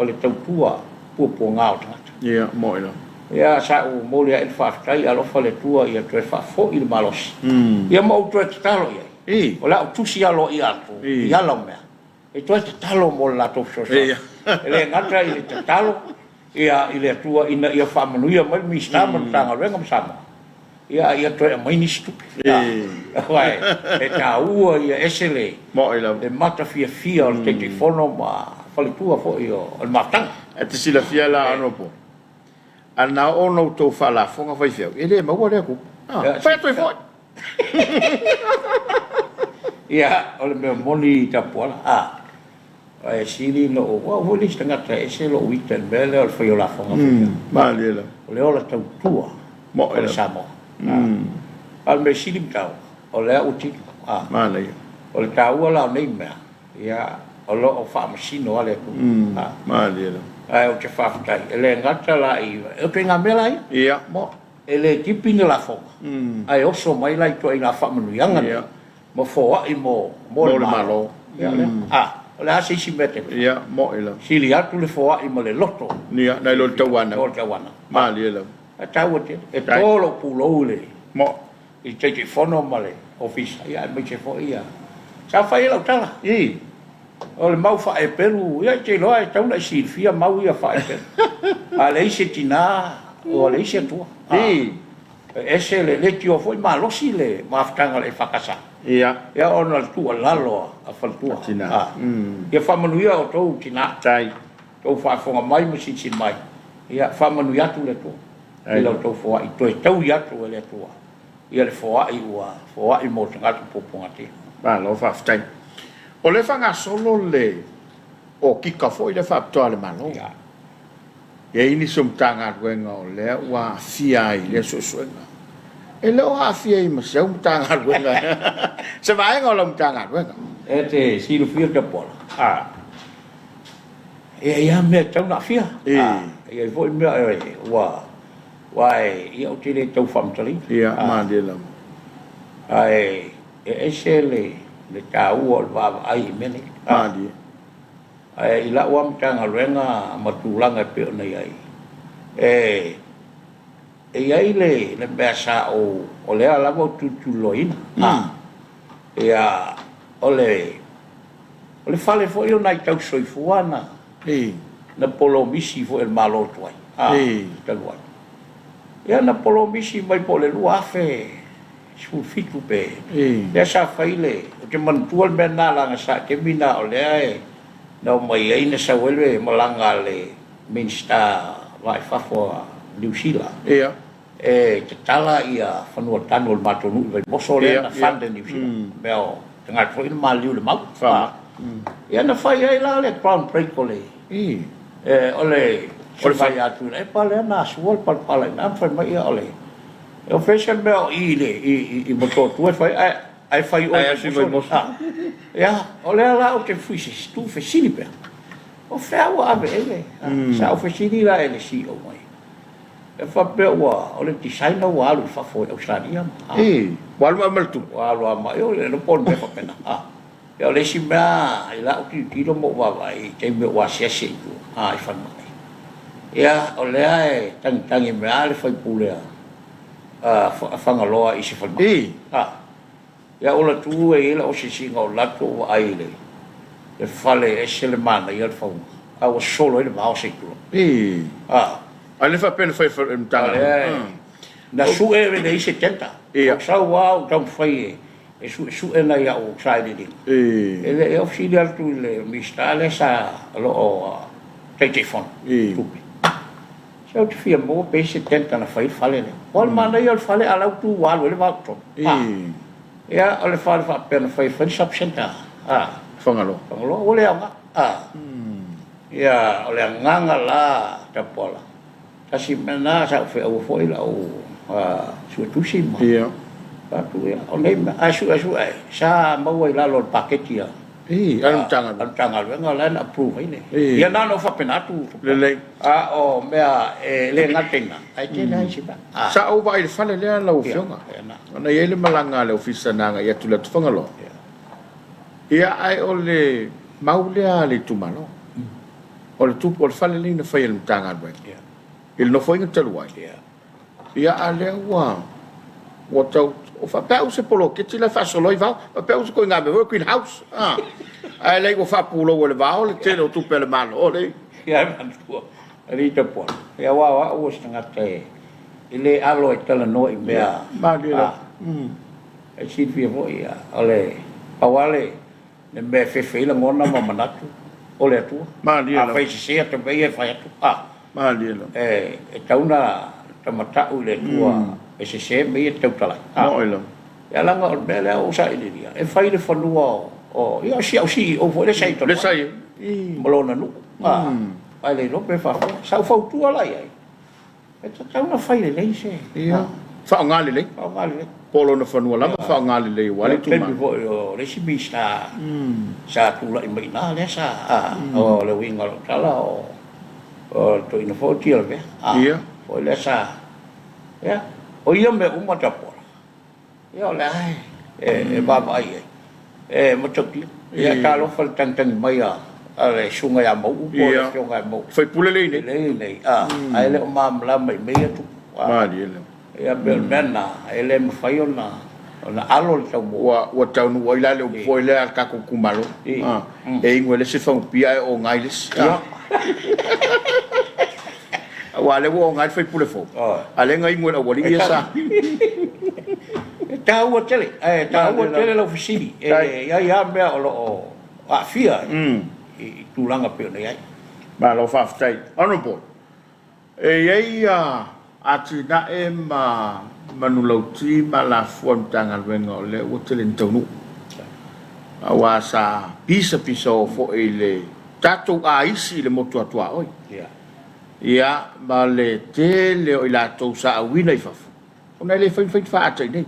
le tautua puapuaga o tagata. Ia, mo ila. Ia, sa ou momoli ai le faafetai, alofa le Atua ia toe faafoi le malosi. Ia ma ou toe tatalo i ai. O le a ou tusi aloaia atu i ala o mea. E toe tatalo mo le latou fesoasoani. E le gata i le tatalo ia, i le Atua ina ia faamanuia mai le Minisita ma le Matagaluega ma Samoa, ia, a ia toe aumai nisi tupe. Aua e taua ia, ese le le matafiafia o le Taitaifono ma faletua foi o le mafutaga. E te silafia la, Honourable, a na oo ona outou faalafoga faifeau, e le maua lea tupe. Fai atu ai foi. Ia, o le mea moni Tapuala, a, e sili ona ou, o au foi le isi tagata e ese lou ita i le mea lea o le fai o lafoga faifeau. Malie lava. O le ola tautua o le Samoa. A o le mea sili ma taua, o lea ua tino. A, Manaia. O le taua la o nei mea, ia, o lo o faamasino lava le Atua. Malie lava. Ae ou te faafetai, e le gata la i, o ituaiga mea la ia. Ia, mo. E le tipi ni lafoga, ae oso mai la ituaiga faamanuiaga nei ma foai mo le Malo. Ia lea. A, o le a se isi mea te Ia, mo'i lava. Sili atu le foai ma le loto. Ia, nai lo le tauanau. O le tauanau. Malie lava. E taua tele. E to lou pulou i le Mo'i. I le Taitaifono ma le Ofisa, ia aemaise foi ia. Sa fai ai lau tala. O le mau faaepelu, ia e te iloa e tatau ona e silafia mau ia faaepelu. A leai se tina, ua leai se Atua. E ese le leitioa foi malosi le mafutaga a le EFKS. Ia. Ia ona o le tuualalo a faletua. Tina. Ia faamanuia outou tina. Tai. Outou faafofoga mai ma silasila mai. Ia faamanuia atu le Atua i la outou foai. Toe taui atu e le Atua ia le foai ua foai mo tagata puapuagatia. Malo faafetai. O lea e faagasolo le okika foi lea faapitoa a le Malo. E i ai nisi o Matagaluega o lea ua aafia ai i lea suesuega. E le o aafia ai ma si au Matagaluega, se vaega o lau Matagaluega. E te silafia Tapuala, e i ai lava mea e tatau ona aafia. E i ai foi mea ua Aua ia ou te le tau faamatalaina. Ia, malie lava. Ae e ese le le taua o le vaavaai i mea nei. Malie. Ae i lau lava Matagaluega ma tulaga e pei ona i ai, e e i ai le le mea sa ou, o lea lava ou te tulituliloaina. Ia, o le o le fale foi o nai tausisoifua na na polomisi foi e le Malo tuai, talu ai. Ia na polomisi mai po o le 2017 pe, lea sa fai le, ou te manatua le mea lena leaga sa taimi lena o lea e na omai ai na sau ai le malaga a le Minisita va i fafo a Niu Sila. E tatala ia fanua tanu o le matou nuu i Vaimoso lea na fund e Niu Sila. Mea o tagata foi na maliliu i le mau. Ia na fai ai la le ground break o le o le suaga ia Tuilaepa lea na asua le palapala i ina ma fai mai ia o le e o fea se mea o i le i Motootua e fai ai ae fai oe i Vaimoso. Ia o lea la ou te tuufesili pea o fea ua ave ai le sa ou fesili la i le CEO mai. E faapea ua, o le designer ua alu i fafo i Ausetalia ma. Ii, ua alu ma le tupe. Ua alu lava ma, ioe, le iloa po o le mea faapena. A. Ia o le isi mea i lau tilotilo ma ou vaavaai i taimi o ou asiasi ai i tua, a, i falemai. Ia, o lea e tagitagi mai lava le faipule a Fagaloa i se falemai. Ii. A. Ia ou alu atu e i ai lau asiasiga ou alu atu ou vaai i le fale e ese le manaia le fauga a ua solo ai le vao se i tulou. Ii. A. A le faapea na fai e le Matagaluega. O lea na sue e leai se tender. Ia. Ou sau lava ou taumafai e suesue nai au sailiiliga. Ii. E le i ou fesili atu i le Minisita lea sa o lo o Taitaifono i tupe. Se ou te fia maua pe i ai se tender na fai ai le fale lea. Ua le manaia o le fale a o la ua tu ua alu ai le vao i totonu. Ia, o le fale faapea na fai e fai le sub centre a Fagaloa. Fagaloa ua le aoga. Ia, o le agaga la Tapuala, tasi mea lena sa ou feaua foi lau suetusi ma fai atu, ia, o nei mea, ae suesue ai, sa maua i lalo o le paketi a Ii, a le Matagaluega. A le Matagaluega la na approve ai le. Ii. Ia na ona ou faapena atu. Lelei. A o mea e le gata i lena, ae tele lava isi mea. A. Sa ou vaai i le fale lea lau Afioga. Ia, na. Ona e i ai le malaga a le Ofisa na agai atu i le atu Fagaloa. Ia. Ia, ae o le mau lea a le itumalo. O le tupe, o le fale lea na fai e le Matagaluega. Ia. I le Nofoaiga talu ai. Ia. Ia, a lea ua ua tau o faapea au se poloketi la e faasolo ai vao, faapea au se ituaiga mea foi green house, a, ae leai ua faapulou e le vao le tele o tupe a le Malo lea. Ia e manatua, alii Tapuala, ia aua o au o se tagata e le alo e talanoa i mea, Malie lava. E silafia foi, o le pau lava le Le mea e fefe ai lagona ma manatu o le Atua. Malie lava. Afai e sese ata mea ia e fai atu, a. Malie lava. E tatau ona tamatau i le Atua e sese mea ia e tautala ai. A. Moe lava. Ia leaga o le mea lea ua ou sailiilia, e fai le fanua o, ia o si au CEO foi lea sa i Lea sa i ai. Ma lona nuu. A. Ae le iloa pe faapefea. Sa ou fautua la i ai. E tatau ona fai lelei se. Ia. Faaaoga lelei. Faaaoga lelei. Po o lona fanua lava faaaoga lelei aua le itumalo. O le taimi foi o le isi Minisita sa tulai mai i ina lea sa, o le uiga o lau tala o le toeaina foi o Tialavea. Ia. Foi lea sa, ia, o ia mea uma Tapuala. Ia o lea e vaavaai i ai, e matautia. Ia talofa i le tagitagi mai a le susuga ia Mauu po o le afioga ia Mauu. Faipule lea i inei. Lea i inei, ae le o malamalama i mea ia tupu. Malie lava. Ia pei o le mea lena, e le mafai ona alo le taumua. Ua taunuu ai la le upu foi lea a le tatou itumalo, e inu e le isi fagupia ae oga i le isi. Aua o lea ua oga ai le faipule fou, a o lea na inu e le aualii ia sa. E taua tele, e taua tele lau fesili. E i ai lava mea o lo o aafia i tulaga e pei ona i ai. Malo faafetai. Honourable, e i ai atinae ma manulauti ma alafua a le Matagaluega o lea ua tele ina taunuu, aua sa pisapisao foi le tatou aisi i le motu a tuaoi. Ia, ma le tele o i latou sa auina i fafo, ona e le fai mafai ona faaata i inei.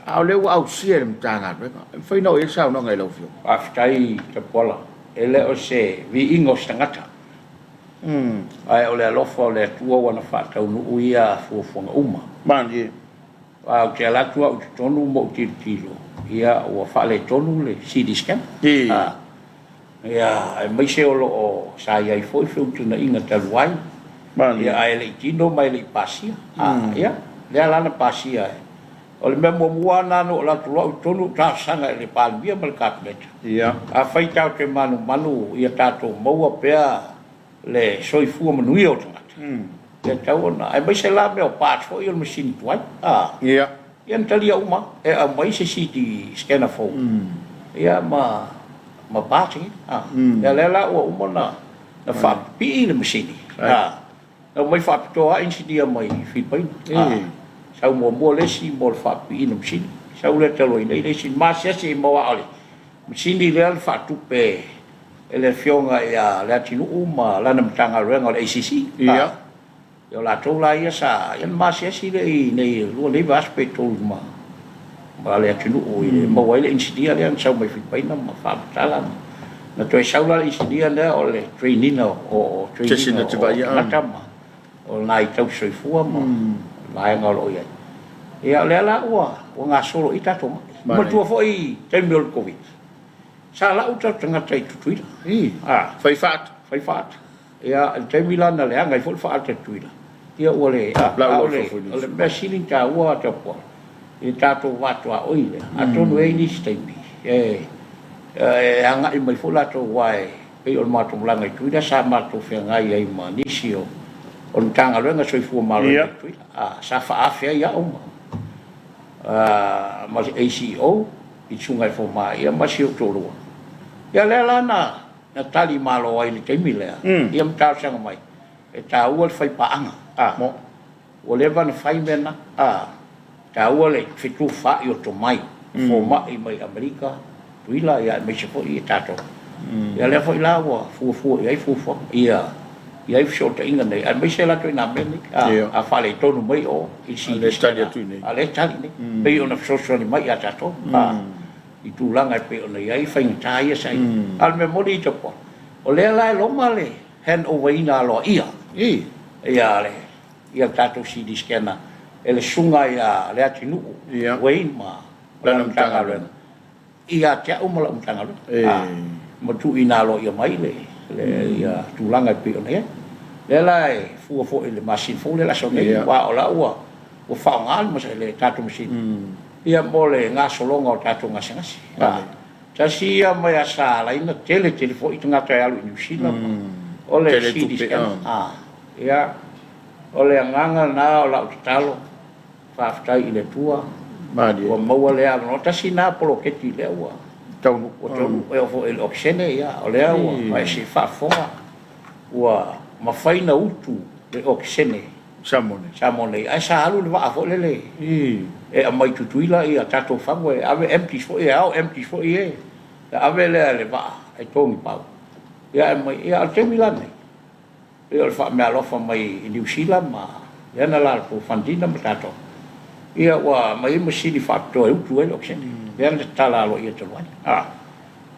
A o lea ua ausia e le Matagaluega. E mafai ona oo i ai le saunoaga i lau Afioga? Faafetai Tapuala. E le o se viiga o se tagata, ae o le alofa o le Atua ua na faataunuu ia fuafuaga uma. Malie. Aua ou te ala atu au i totonu ma ou tilotilo, ia ua faaletonu le CT scanner. Ia, aemaise o lo o sa i ai foi feutanaiga talu ai, ia, ae le i tino ma e le i pasia. A, ia, lea la na pasia e. O le mea muamua lava lena na ou alu atu loa au i totonu ou talosaga i le Palemia ma le Kapeneta, afai tatou te manumanu ia tatou maua pea le soifua manuia o tagata, e tatau ona, aemaise la mea o parts foi o le masini tuai, a, ia na talia uma e aumai se CT scanner fou, ia ma, ma parts ia, a. Ia lea la ua uma ona na faapipii le masini, a, na aumai faapitoa lava inisinia mai Filipaina, a, sau muamua le isi mo le faapipiina o masini, sau lea talu ai nei le isi, na masiasi ai ma aua o le masini lea na faatupe e le Afioga ia Leatinuu ma lana Matagaluega o le ACC. Ia. Ia o latou la ia sa, ia na masiasi lea i inei i lua nei vaiaso pe tolu ma ma Leatinuu i le maua ai le inisinia lea na sau mai Filipaina ma faamatala ma na toe sau la le inisinia lea o le train ina o o train ina o tagata ma. o nai tausisoifua ma vaega o lo o i ai. Ia o lea la ua ua gasolo i ai tatou mai. Manatua foi i taimi o le Koviti, sa lau tatou tagata i Tutuila. A. Fai faata. Fai faata. Ia, i le taimi la na leaga ai foi le faata i Tutuila, ia ua le, a, a o le, o le mea sili ona taua Tapuala, i le tatou va tuaoi lea, atonu e i ai nisi taimi e, e agai mai foi latou aua e pei o le matou malaga i Tutuila sa matou feagai ai ma nisi o, o le Matagaluega Soifua Maloloina i Tutuila, a, sa faaafe ai au ma, a, ma le ACEO i le Susuga i le Fomai, ia ma si ou toalua. Ia lea la na, na tali malo ai i le taimi lea, ia ma talosaga mai, e taua le fai paaga, a, ua leva ona fai mea na, a, taua le fetufaai o tomai, fomai mai Amerika, Tutuila, ia aemaise foi i tatou. Ia lea foi la ua fuafua i ai fuafuaga, ia i ai fesootaiga nei, aemaise latou i nā mea nei, a, a faaletonu mai o i le A lea e tali atu i inei. A lea e tali i inei, pei ona fesoasoani mai ia tatou, a. i tulaga e pei ona i ai faigata ia sa i ai. A o le mea moni i Tapuala, o lea la e loma le hand over ina aloaia ia le ia le tatou CT scanner e le susuga ia Leatinuu Wayne ma lana Matagaluega ia te au ma lau Matagaluega ma tuuina aloaia mai le ia tulaga e pei ona i ai. O lea la e fua foi i le masina fou lea o le a sau nei, aua o la ua faaaoga le tatou masini Ia mo le gasologa o tatou gasegase. Tasi ia mai a sa ala ai ona tele tele foi tagata e alu i Niu Sila ma o le CT scan. Ia, o le agaga lena o lau tatalo, faafetai i le Atua ua maua lea avanoa. Tasi lena poloketi lea ua taunuu, e oo foi i le okesene, ia o lea ua e faafofoga ua mafai ona utu le okesene Samoa nei. Samoa nei, ae sa alu le vaa foi lele e aumai i Tutuila ia tatou fagu e ave empties foi, e ao empties foi e ave lea e le vaa e togi pau. Ia ae aumai, ia a o le taimi la lenei, pei o le faameaalofa mai i Niu Sila ma lea na latou fund ina ma tatou, ia ua aumai ai masini faapitoa e utu ai le okesene, lea na tatala aloaia talu ai.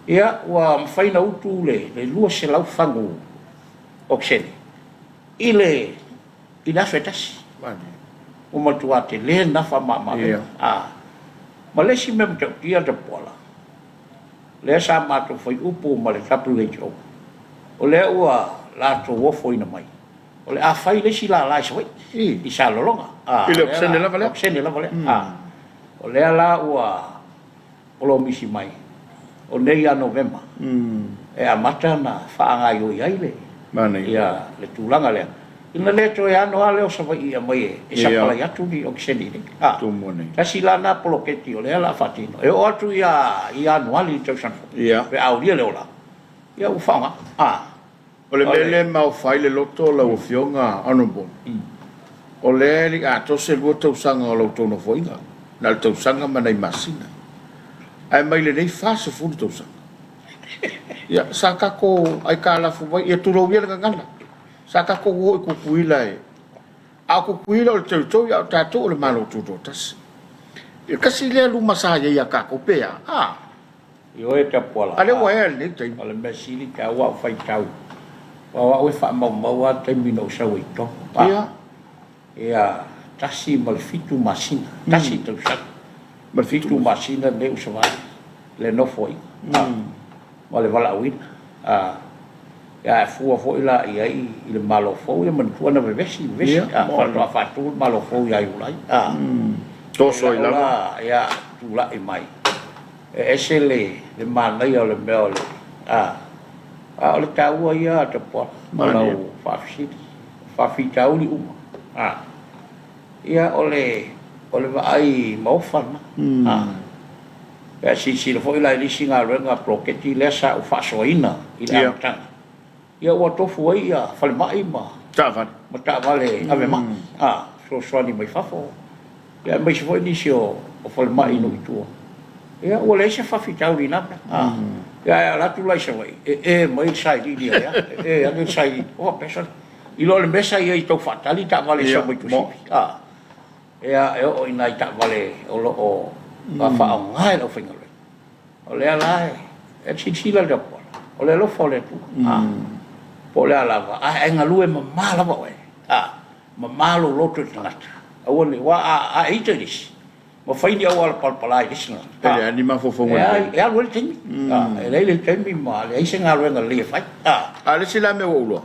Ia ua mafai ona utu le 200 fagu okesene I le i le aso e tasi. Ua matua tele lena faamamaavega. A. Ma le isi mea matautia Tapuala, lea sa matou fai upu ma le WHO, o lea ua latou ofoina mai, o le a fai le isi lala i Savaii, i Salelologa. I le okesene lava lea? Okesene lava lea. A. O lea la ua polomisi mai, o nei ia Novema e amata ona faagaioi ai le ia le tulaga lea, ina le toe ano lava lea o Savaii e aumai e sapalai atu ni okesene i inei. A, tasi la lena poloketi o lea o le a faatino, e oo atu ia Ianuari i le tausaga fou, pe a aulia le ola, ia ua faaaoga. A. O le mea lea e maofa ai le loto lau Afioga Honourable, o lea e le i atoa se 2 tausaga o la outou nofoaiga, na o le tausaga ma nai masina. Ae mai lenei 40 tausaga, ia sa tatou aitalafu mai, ia tulou ia le gagana, sa tatou o i Tutuila e, a o Tutuila o le territory a o tatou o le Malo Tutoatasi. E tasi lea luma sa i ai ia tatou pe a? A. Ioe Tapuala, A lea ua ea i lenei taimi. O le mea sili taua au faitau, aua o au e faamaumau lava le taimi na ou sau ai i totonu. Ia. Ia, 1 ma le 7 masina, tasi le tausaga. Ma le 7 masina lenei ua savali le nofoaiga ma le valaauina. Ia, ae fua foi la i ai i le Malo fou, ia manatua na vevesi, vevesi, faatoa faatu le Malo fou ia Iulai. Toso ai lava. Ia, tulai mai. E ese le manaia o le mea o le a, a o le taua ia a Tapuala o lau faafesili, o faafitauli uma a, ia o le o le vaai maofa lena a. Pe a silasila foi la i le isi galuega poloketi lea sa ou faasoaina i le amataga, Ia ua tofu ai ia falemai ma taavale, ma taavale ave mai, a, fesoasoani mai fafo, ia aemaise foi nisi o falemai i nuu i tua. Ia ua leai se faafitauli i na mea. A, ia ae ala atu la i Savaii, e e mai le sailiili a lea, e e ane le sailiili. O faapea sole, i lo le mea sa i ai tau faatali taavale e sau mai Tuasivi. A, ia e oo i nai taavale o lo o faaaoga e le aufaigaluega. O lea la e silasila le Atua, o le alofa o le Atua, a, po o le a lava, ae galue mama lava oe, a. Mama lou loto i le tagata, aua ne i, aua a e ita i le isi, ma fai ni auala palapala i le isi tagata, e leai ni mafaufauga lelei. E alu ai le taimi, e leai le taimi ma leai se galuega lelei e fai. A o le isi la mea ua ou iloa,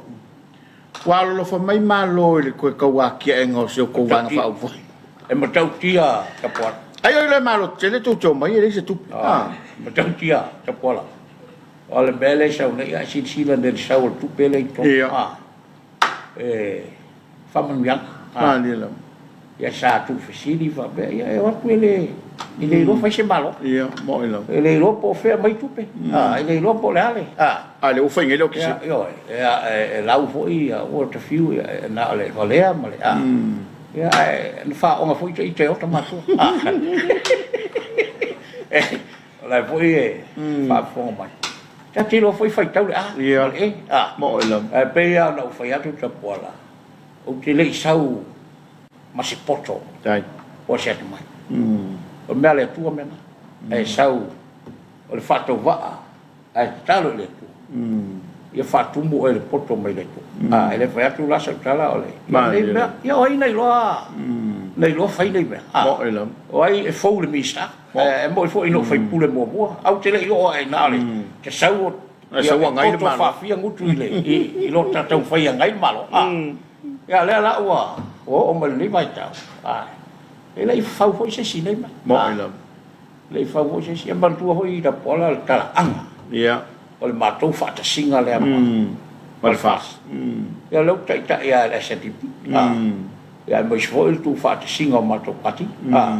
ua alolofa mai Malo i le toe tau atiaega o si outou Vaega Faaupufai. E matautia Tapuala. Ai o le Malo tetele tou te omai e leai se tupe. E matautia Tapuala. O le mea lea e sau nei, a e silasila nei i le sau o le tupe lea i totonu. E faamanuiaga. Malie lava. Ia sa tuufesili faapea, ia e o atu e le e le iloa fai se Malo. Ia, moni lava. E le iloa po o fea aumai tupe. E le iloa po o le a le. A lea ua fai nei le okesene. Ia, ioe. E lau foi ua ta fiu na o le valea ma le. Ia, ae na faaoga foi ita e ota matua. O la foi e faafofoga mai. Ta te iloa foi faitau le A ma le E. A. Moni lava. Ae pei lava ona ou fai atu Tapuala, ou te le i sau ma se poto po o se atamai. O le mea a le Atua mea na. Ae sau o le faatauvaa ae tatalo i le Atua. Ia faatumu oe i le poto mai le Atua. A, e le fai atu la sau tala o le nei mea. Ia o ai na iloa na iloa fai nei mea? A, o ai e fou le Minisita? E moni foi na ou faipule muamua, ae ou te le i oo ae na o le te sau o sau agai le Malo. Faafia gutu i le i lo ta taumafai e agai le Malo. A, ia lea la ua oo mai lenei vaitau, a, e le i fau foi se isi nei mea. Moni lava. E le i fau foi se isi. E manatua foi i Lapuala le talaaga. O le matou faatasiga lea ma le FAST. Ia lea ua taitai lava e le SNDP. A, ia aemaise foi le tuufaatasiga o matou Pati. A,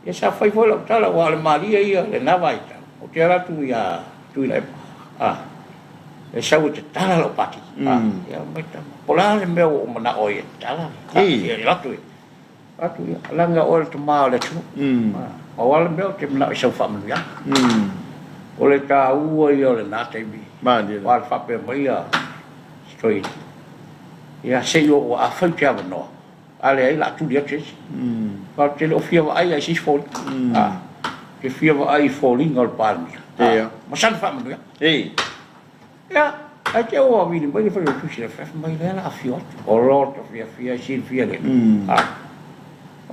Ia sa fai foi lau tala, aua o le malie ia i lena vaitau, ou te alu atu ia Tuilaepa, a, e sau e tatala lau pati. A, ia mai tama, po o le a le mea ua ou manao ai e tatala, a, ia alu atu ia, atu ia, leaga oe o le tama o le atunuu. A, pau lava le mea ou te manao i sau faamanuiaga. O le taua ia o lena taimi, aua na faapea mai ia si toeaina, ia se i oo, afai ou te avanoa, A leai, o le a tuli atu se isi. Aua ou te le o fia vaai lava i se isi foliga. Ou te fia vaai i foliga o le Palemia ma sana faamanuiaga. Ia, ae te i ua vili mai le Failautusi i le fai mai, lea o le a afio atu. O lota fiafia e silafia e le Atua.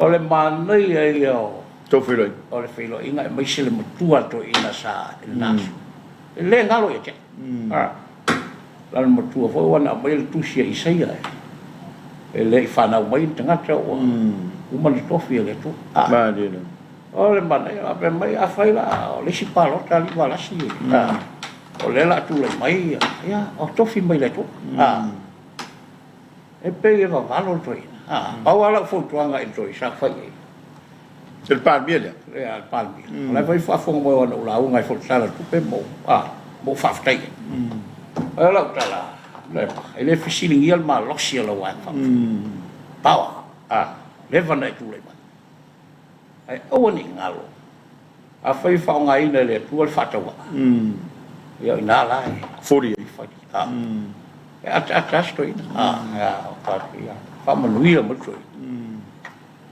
O le manaia ia o o le feiloaiga aemaise le matua toeaina sa i lena aso. E le galo ia te au. Lana matua foi ua na aumaia le tusi a Isaia e le i fanau mai le tagata ua uma ona tofi e le Atua. O le manaia, faapea mai, afai la o le isi palota alii Valasi, o lea o le a tulai mai, ia, o tofi mai le Atua. E pei e vavalo le toeaina. Pau lava lau fautuaga i le toeaina sa fai i ai. I le Palemia lea? Ia, le Palemia. O la e foi faafofoga mai aua na ou lauga ai foi i le Tala o le Tupe ma ou, a, ma ou faafetai ai. O lau tala, e le fesiligia le malosi o lau Vaega Faaupufai. Power, a, leva ona e tulai mai. Ae aua ne i galo, afai e faaaogaina e le Atua le faatauvaa, ia o i ina la e foli ai. Foli, a. E ataata lava si toeaina. A, ia, faamanuia mai le toeaina.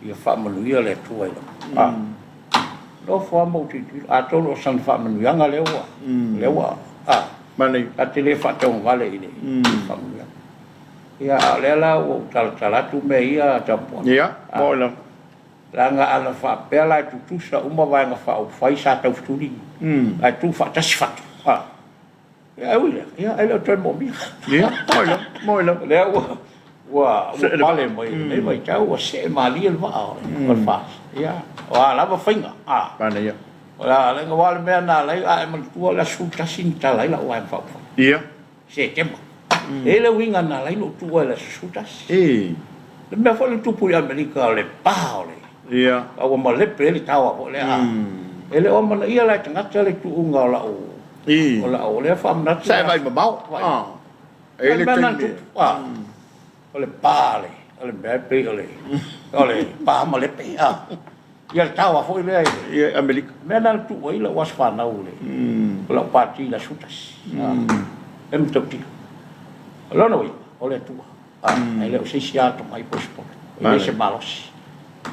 Ia faamanuia le Atua i lau. A. Nofo lava ma ou tilotilo, atonu o sana faamanuiaga lea ua, lea ua, a. Manaia. Ta te le faatauagavale i le faamanuiaga. Ia, a o lea la ua ou talatala atu mea ia Tapuala. Ia, moni lava. Leaga ana faapea la e tutusa uma Vaega Faaupufai sa taufetuli ae tuufaatasi fatu, a. Ae ui lea, ia e le o toe moomia. Ia, moni lava, moni lava. O lea ua ua pale mai i lenei vaitau ua see malie le vaa o le FAST. Ia, o a lava faiga, a. Manaia. O le a, aua o le mea na ala ai, a e manatua o le aso 11 na tala ai lau Vaega Faaupufai. Ia. Setema. E i ai le uiga na ala ai ona ou tuua i le aso 11. I. Le mea foi lea na tupu i Amerika o le pa o le. Ia. A ua malepe ai le taoa foi lea. E le o amanaia la e tagata le tuuga o lau. I. O lau lea faamanatu. Sa e vaai mamao. E i ai le taimi. O le pa o le mea e pei o le, o le pa malepe. Ia le taoa foi lea i le Amerika. O le mea lena na tuu ai lau aso fanau i le lau pati i le aso 11. E matautia. O lona uiga, o le Atua. E le o se isi atamai po o se poto. E le se malosi.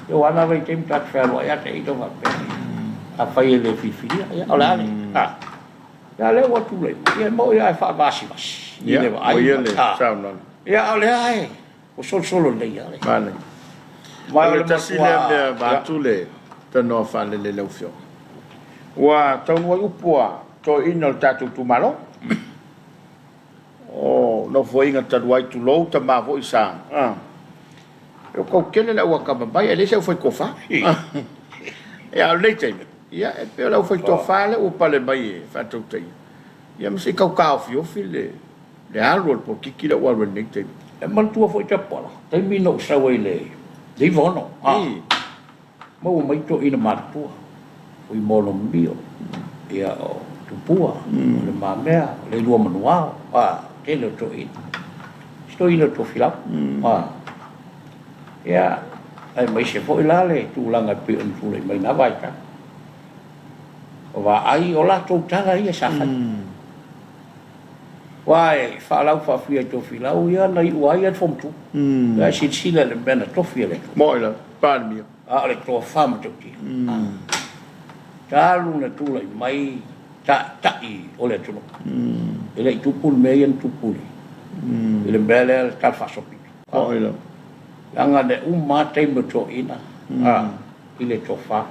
Ia aua na vaitaimi tatou fealuai lava ita faapea, afai e le filifilia, ia o le a le. Ia lea ua tulai mai, ia e moni lava e faavasivasi i le vaai. Ia, ua ia le saunoaga. Ia a o lea e. Ua solosolo lelei lava le. Manaia. Ma O o le le tasi lea matua, mea ia. vaeatu le tanoa faalele i lau Afioga. Ua taunuu ai upu a toeaiina o le tatou itumalo. O Nofoaiga talu ai, tulou tama foi sa, a, e tau tele le au atamamai ae leai se aufaitofa. Ia, a o lenei taimi, ia, e pei o le aufaitofa lea ua pale mai e faatautaia, ia ma se i tau taofiofi le le alu o le polokiki lea ua alu ai i lenei taimi. E manatua foi Tapuala, taimi na ou sau ai i le 96, a, maua mai toeaiina matutua, Fuimaono Mimio, ia, o Tupua, o Le Mamea, o Leilua Manuao, a, tele o toeaiina. Si toeaina o Tofilau, a, ia, aemaise foi la le tulaga e pei ona tulai mai i na vaitau. O vaai, o latou tala ia sa fai. Aua e faalaufaafia i Tofilau ia na iu ai ia le Fomotu. Ia silasila i le mea na tofi e le Atua. Moi lava, Palemia. A o le tofa matautia. Talu na tulai mai taitai o le atunuu, e le i tupu le mea ia na tupu i le mea lea le Tala Faasolopito. Moi lava. Leaga na uma lava taimi o toeaiina i le tofa.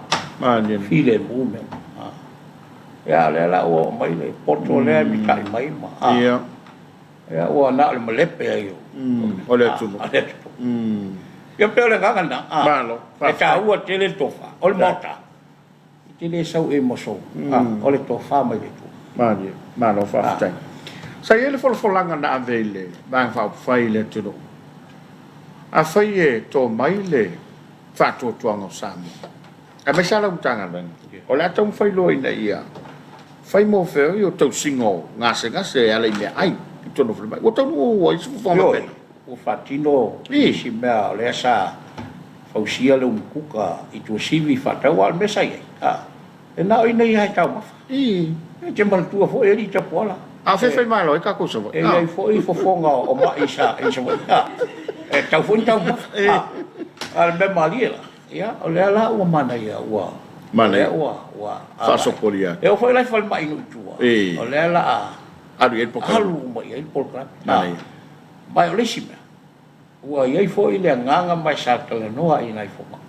Filemu mea uma. Ia, o lea la ua oo mai le poto lea e mitai mai ma, a, ia, ua na o le malepe ai o, o le atunuu. A, le atunuu. Ia, pei o le agaga lena, a, Malo, e faafetai. taua tele le tofa. O le Maota, e te le sau i ai ma sou, a, o le tofa mai le Atua. Malie, malo faafetai. Sa i ai le folafolaga na ave i le Vaega Faaupufai i le atunuu, afai e to mai le faatuatuaga o Samoa, aemaise lava lau Matagaluega, o le a taumafai loa ina ia fai mo feoi o tausiga o gasegase e ala i meaai i totonu o falemai. Ua taunuu ai se fofoga Ioe, mapena? ua faatino nisi mea o lea sa fausia le umukuka i Tuasivi faatau, a o le mea sa i ai, a, e na o i inei lava e taumafa. E te manatua foi alii Tapuala. A o fea e faimalo ai tatou i Savaii? E i ai foi fofoga o mai sa i Savaii, a, e tatau foi ona taumafa, a, a o le mea malie la. Ia, o lea la ua manaia, ua, Manaia. lea ua, ua Faasopolia atu. E oo foi la i falemai i nuu i tua, o lea la a Alu i ai le polokalame. Alu uma i ai le polokalame. Manaia. Ma o le isi mea, ua i ai foi le agaga ma e sa talanoa i nai fomai.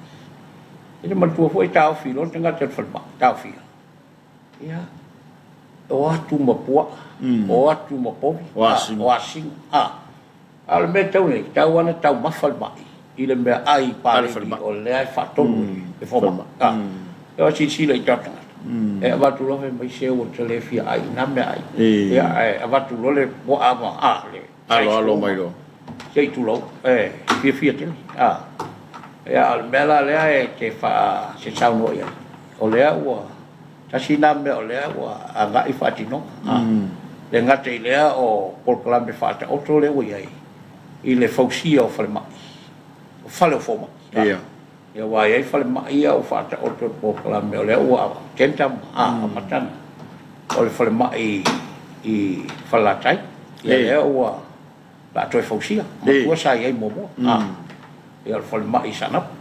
E te manatua foi e taofi loa le tagata i le falemai, taofia. Ia, o atu ma puaa, o atu ma povi, O asiga. O asiga. A, A o le mea e tatau nei, e tatau lava ona taumafa le mai i le meaai paleni o lea e faatonu e le fomai. A, e o silasila i tatou tagata, e avatu loa fai mai se ua ta le fia ai i na meaai. Ia, ae avatu loa le puaa ma, a, le Aloalo mai loa. Se i tulou, e fiafia tele. A, ia, o le mea la lea e te faa, se saunoa i ai, o lea ua Tasi lena mea o lea ua agai faatinoga. A le gata i lea o polokalame faataoto lea ua i ai i le fausia o falemai, o fale o fomai. Ia. Ia aua e i ai falemai ia ua faataoto i polokalame o lea ua tender ma amata ona o le falemai i Falelatai. Ia lea ua O le a toe fausia, matua sa i ai muamua. Ia o le falemai i Saanapu.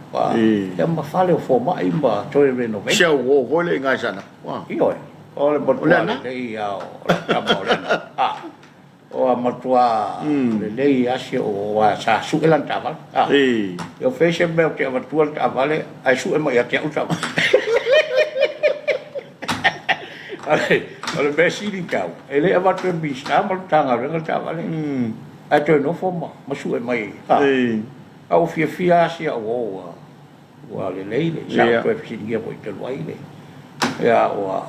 Ia ma fale o fomai ma toe renovate. Si au uo foi lea i ina i Saanapu. Ioe, o le matua lelei lava o lau tama o Leaana. O a matua lelei lava si ou uo aua sa sue lana taavale. Ia o fea se mea ou te avatua le taavale ae sue mai ia te au le taavale. O le mea sili ona taua, e le avatu e le Minisita ma le Matagaluega le taavale, ae toe nofo ma sue mai. A ua fiafia lava si au uo ua lelei le, sa ou toe fesiligia foi talu ai le, ia ua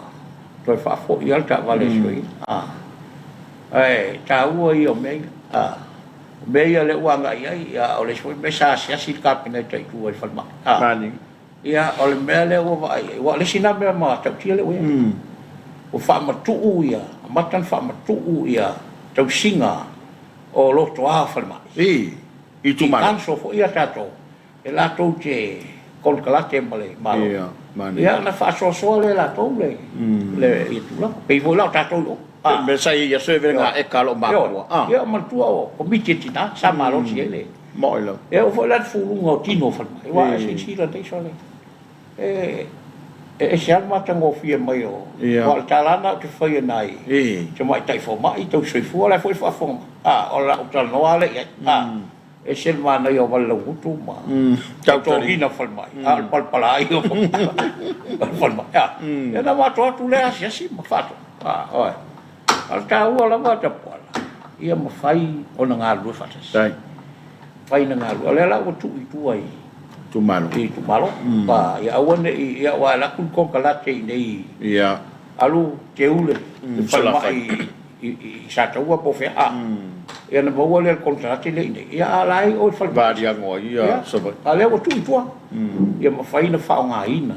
toe faafoi lava le taavale i si toeaina. Ae taua ia o mea ia. O mea ia lea ua agai i ai, a o le isi foi mea sa asiasi le Kapeneta i tua i le falemai. Ia, o le mea lea ua vaai ai, aua o le isi lena mea matautia lea ua i ai, ua faamatuu ia, amata ona faamatuu ia tausiga o lotoa o falemai. I itumalo. I council foi ia tatou, e latou te konekarate ma le Malo. Ia, manaia. Ia, ona faasoasoa lea e latou le, le, ia tulaga. Pei foi la o tatou i o. Le mea sa i ai i aso e vele ngā eka a lou makua. Ia, manatua o Komiti a Tina sa malosi ai le. Moi lava. E oo foi la i le fuluga o tino o falemai, aua a silasila nei sole, e ese lava le matagofie mai o, aua o le tala lava lena ou te faia nai tamaitai fomai, tausisoifua, o la e foi e faafofoga mai, a o lau talanoa lava lea i ai, a. Ese le manaia o Valelaugutu ma Tautogiga falemai, a o le palapala ai o le falemai. Ia ona matou atu lea asiasi ma faatoa. Oi. A o le taua lava Tapuala, ia mafai ona galulue faatasi. Mafai ona galulue. O lea la ua tuu i tua i itumalo. I itumalo. Ia aua ne i, ia aua e alu atu le konekarate i inei. Ia. Alu teu le falemai i Sataua po o fea, a, ia ona maua lea o le konekarate lea i inei, ia a o la e i o i le falemai. Valiago ai ia Savaii. A o lea ua tuu i tua, ia mafai ona faaaogaina.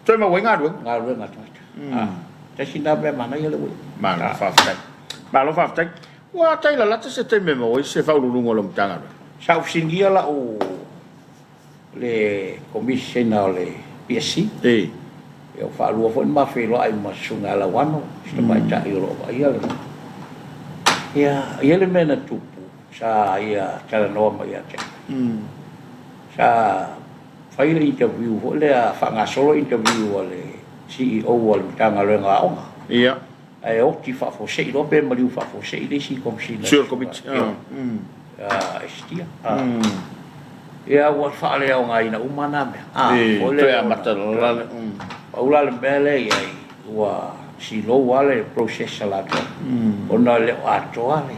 Toe maua ai galuega. Galuega a tagata. Tasi lena mea manaia lea ua i ai. Malo faafetai. Malo faafetai. Ua tai lalata se taimi e maua ai se Faauluuluga o lau Matagaluega? Sa ou fesiligia lau le Komesina o le PSC. Ia ua faalua foi ona ma feiloai ma Susuga ia Lauano, si tamaitai o lo o vaaia le... Ia, e i ai le mea na tupu, sa ia talanoa mai ia te au. Sa fai le interview foi lea, faagasolo interview a le CEO a le Matagaluega o Aoga. Ae oti faafuasei loa pe maliu faafuasei le isi Komesina. Sui o le Komiti. Esitia. Ia ua faaleaogaina uma na mea. Toe amata loa la. Pau la le mea lea i ai, ua slow lava le process a latou, ona e le o atoa le,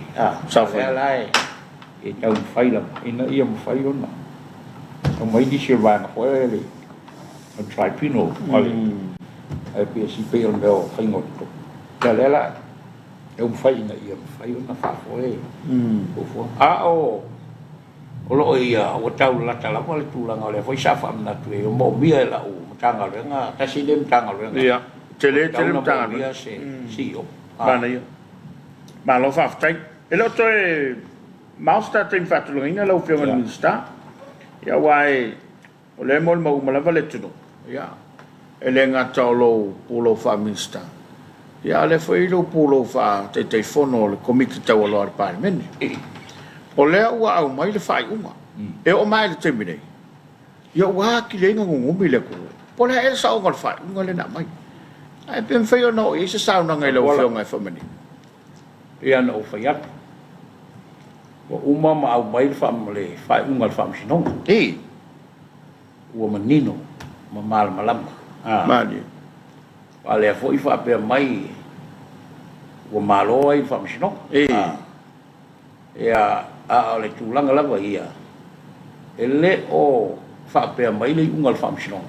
lea la e taumafai lava ina ia mafai ona aumai nisi o vaega foi lea le tribunal a le PSC pei o le mea o faiga o totonu. Ia lea la e taumafai ina ia mafai ona faafoe fuafuaga. A o o lo o ia ua taulalata lava le tulaga o lea foi sa faamanatu i ai, o moomia e lau Matagaluega, tasi lea Matagaluega. Ia, tele tele Matagaluega. Se CEO. Manaia. Malo faafetai. E le o toe mao se ta taimi faatulagaina lau Afioga i le Minisita. Ia aua e O lea e molimau uma lava le atunuu, ia, e le gata o lou pulou faa-Minisita, ia a o lea foi e i lou pulou faa-Taitaifono o le Komiti Taualoa a le Palemene. O lea ua aumai le faaiuga, e oo mai lava i le taimi nei, ia ua atili ai ona nunumi le atunuu, po o le a ea le saoga o le faaiuga lea na aumai. Ae pe mafai ona oo i ai se saunoaga i lau Afioga e faamanino. Pei lava ona ou fai atu, ua uma ma aumai le faaiuga a le Faamasinoga. Ua manino ma malamalama. Malie. A lea foi faapea mai ua malo ai le Faamasinoga. Ia, a o le tulaga lava ia, e le o faapea mai le iuga a le Faamasinoga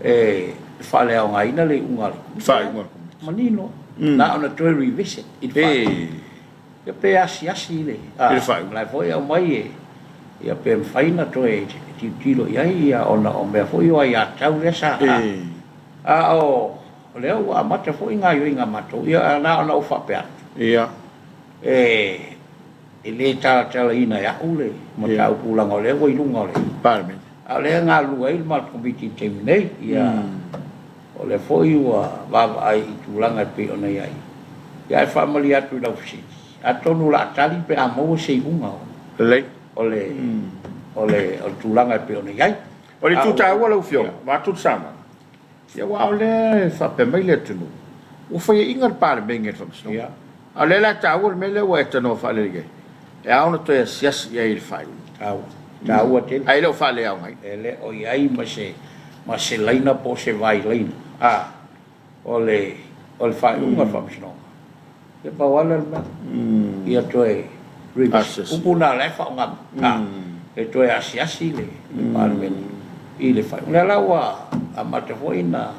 e faaleaogaina le iuga a le Komiti. Manino, na ona toe revisit i le faaiuga. Ia pe asiasi i le faaiuga. O la e foi e aumai e, ia pe mafai ona toe tilotilo i ai ia ona o mea foi o aiatatau lea sa... A o lea ua amata foi gaoioiga a matou, ia na ona ou faapea atu. E le talatalaina e au le mataupu leaga o lea ua i luga o le Palemene. A o lea e galulue ai le matou Komiti i le taimi nei. Ia, o lea foi ua vaavaai i tulaga e pei ona i ai. Ia ae faamalie atu i lau fesili, atonu o le a tali pe a maua se iuga o le o le tulaga e pei ona i ai. O le itu taua lau Afioga, vaeatu le saunoaga, Ia aua o lea e faapea mai le atunuu, ua faiaina le Palemene e le Faamasinoga. A o lea la e taua le mea lea ua e tanoa faalelei ai, e ao ona toe asiasi i ai i le faaiuga. Taua. Taua tele. Ae le o faaleaogaina. E le o i ai ma se, ma se laina po o se vailaina, a, o le, o le faaiuga a le Faamasinoga. Ia pau lava lea o le mea, ia toe revisit. Upu na o la e faaaoga mai, e toe asiasi le Palemene i le faaiuga. O lea la ua amata foi ona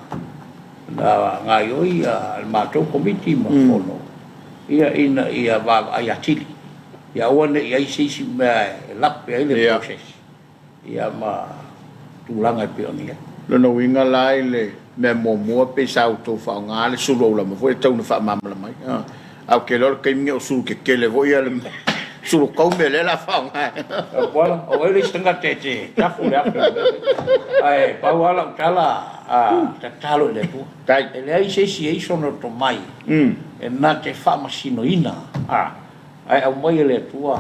gaoioi le matou Komiti ma Fono ina ia vaavaai atili, ia aua ne i i ai se isi mea e lape ai le process. Ia ma tulaga e pei ona i ai. Lona uiga la i le mea muamua pei sa outou faaaoga le sulu aulama foi e tatau ona faamalamalama ai. Ae ou te iloa o le taimi lenei o sulu tetele foi ia le sulu taume lea o le a faaaoga. Tapuala, o oe le isi tagata e te tafu le afe i le mea lea. Ae pau lava lau tala, tatalo i le Atua. E leai se isi e i ai sona tomai e na te faamasinoina, ae aumai e le Atua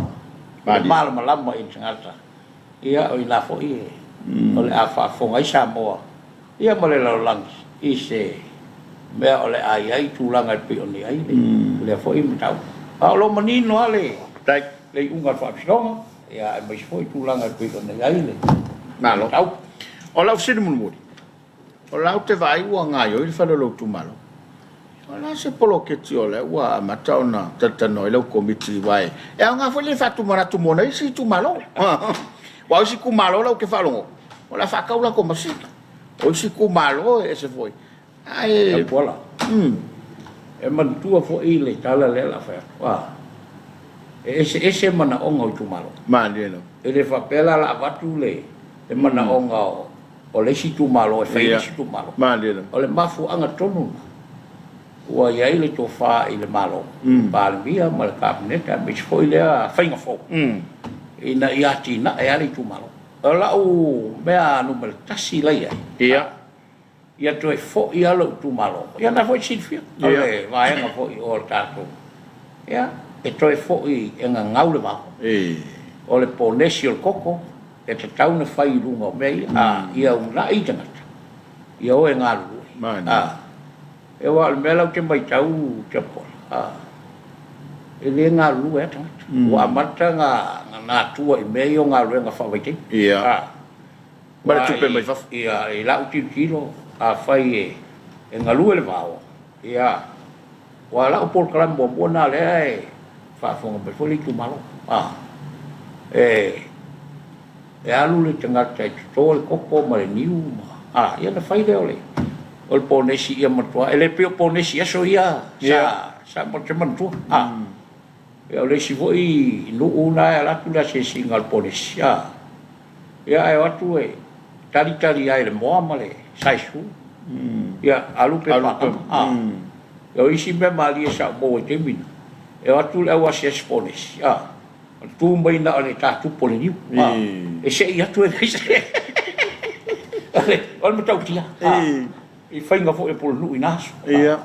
le malamalama i le tagata. Ia, o ina foi o le a faafofoga ai Samoa ia ma le lalolagi i se mea o le a i ai tulaga e pei ona i ai lea foi mataupu. A o lo o manino lava le iuga a le Faamasinoga. Ia, aemaise foi tulaga e pei ona i ai le Malo. mataupu. O lau fesili mulimuli, o la ou te vaai ua gaoioi le fale o lou itumalo. O le a se poloketi o lea ua amata ona talatalanoa ai lau komiti aua e aoga foi le faatumanatu mo nai isi itumalo. Aua o isi itumalo la ou te faalogo o le a faatau latou masini. O isi itumalo e ese foi. Ae Tapuala. E manatua foi le tala lea o le a fai atu, a, e eseese manaoga o itumalo. Malie lava. E le faapea la o le a avatu le manaoga o le isi itumalo e fai e le isi itumalo. Malie lava. O le mafuaaga tonu lena ua i ai le tofa i le Malo, le Palemia ma le Kapeneta aemaise foi lea faiga fou ina ia atinae lava le itumalo. O lau mea numera tasi la e i ai, ia toe foi lava lou itumalo. Ia lena foi e te silafia, o le vaega foi o le tatou, ia, e toe foi e gagau le vao. O le ponesi o le koko e tatau ona fai i luga o mea ia, a ia uunai tagata, ia o e galulue. A, aua o le mea la ou te matau Tapuala, a, e le galulue lava tagata. Ua amata ona natua i mea ia o galuega faavaitaimi. A, Ma le tupe mai fafo. Ia, i lau tilotilo, afai e galue le vao, ia, aua o lau polokalame muamua lena o lea e faafofoga mai foi le itumalo, a, e alu le tagata e toto le koko ma le niu ma, a, ia ona fai lea o le, o le ponesi ia matua, e le pei o ponesi i aso ia sa, sa ou te manatua, a. Ia o le isi foi nuu lena e alu atu le asiasiga a le ponesi, a. Ia ae o atu e talitali ai i le moa ma le saisfu. Ia alu pe paakama. A. Ia o isi mea malie sa ou maua i taimi na, e o atu le au asiasi ponesi, a, tu mai na o le tatupu o le niu. A. E sei atu e leai se O le matautia. A. I faiga foi a Pulenuu i na aso. Ia.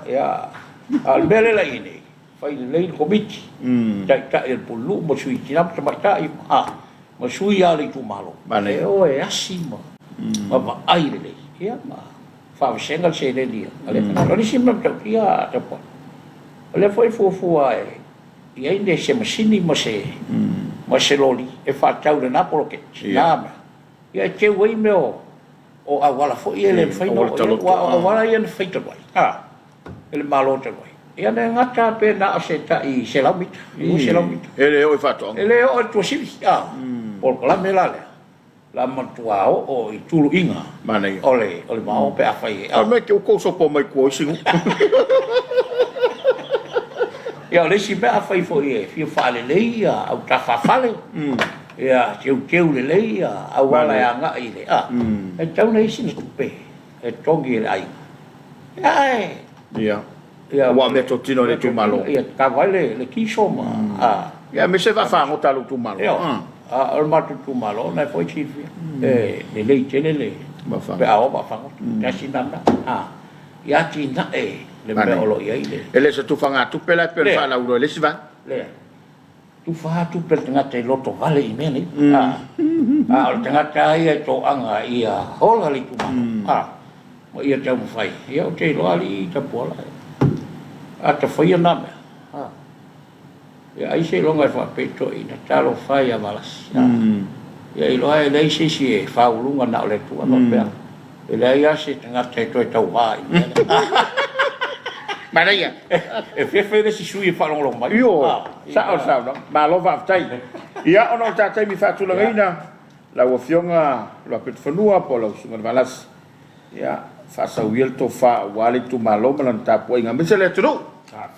A o le mea lea la i ai nei, fai lelei le komiti, taitai o le pulenuu ma sui tina ma tamaitai ma, ma sui lava o le itumalo e o e asi ma, ma vaai lelei, ia ma faavasega le seleni a lea tagata. O le isi mea matautia a Tapuai, o lea foi e fuafua e i ai ne se masini ma se, ma se loli e faatatau i lena poloketi, na mea, ia e teu ai mea o, o auala foi ia e le mafai ona oo i ai, aua o auala ia na fai talu ai, e le Malo talu ai. Ia le gata pe na o se tai 100 mita, 200 mita. E le oo i faatoaga. E le oo i Tuasivi. A, polokalame la lea, la matua oo i tuluiga o le o le vao pe afai e. A me ke kou sopo mai kua isi nuu. Ia o le isi mea afai foi e fia faalelei ia autafa fale, ia teuteu lelei ia auala e agai i le, a, e tatau ona i ai sina tupe e totogi e le aiga. Ia ae. Ia. Ia aua o meatotino a le itumalo. Ia kava ai le kiso ma a. Ia aemaise vaafagota a lou itumalo. Ioe. A o le matou itumalo o lena foi e silafia e lelei tele le pe a o vaafagota. Tasi lena mea. A ia atinae le mea o lo o i ai le. E le o se tufagatupe la e pei ona faalauiloa i le isi vaega. Leai. Tufa lava tupe a le tagata e lotovale i mea nei. A, a o le tagata lava ia e toaga ia ola le itumalo, a, ma ia taumafai. Ia ou te iloa alii Tapuala e a ta faia na mea, a, ia ai seiloga e faapito ina talofa e ia Valasi, a, ia iloa e leai se isi e faauluga na o le Atua faapea. E leai lava se tagata e toe tauva i le mea lea. Manaia. E fefe le isi sui e faalogologo mai. Ioe, sao le saunoaga. Malo faafetai. Ia, ona o le ta taimi faatulagaina, lau Afioga Luapitofanua po o lau Susuga i le Valasi, ia, faasau ia le tofa aua le itumalo ma lana tapuaiga aemaise le atunuu,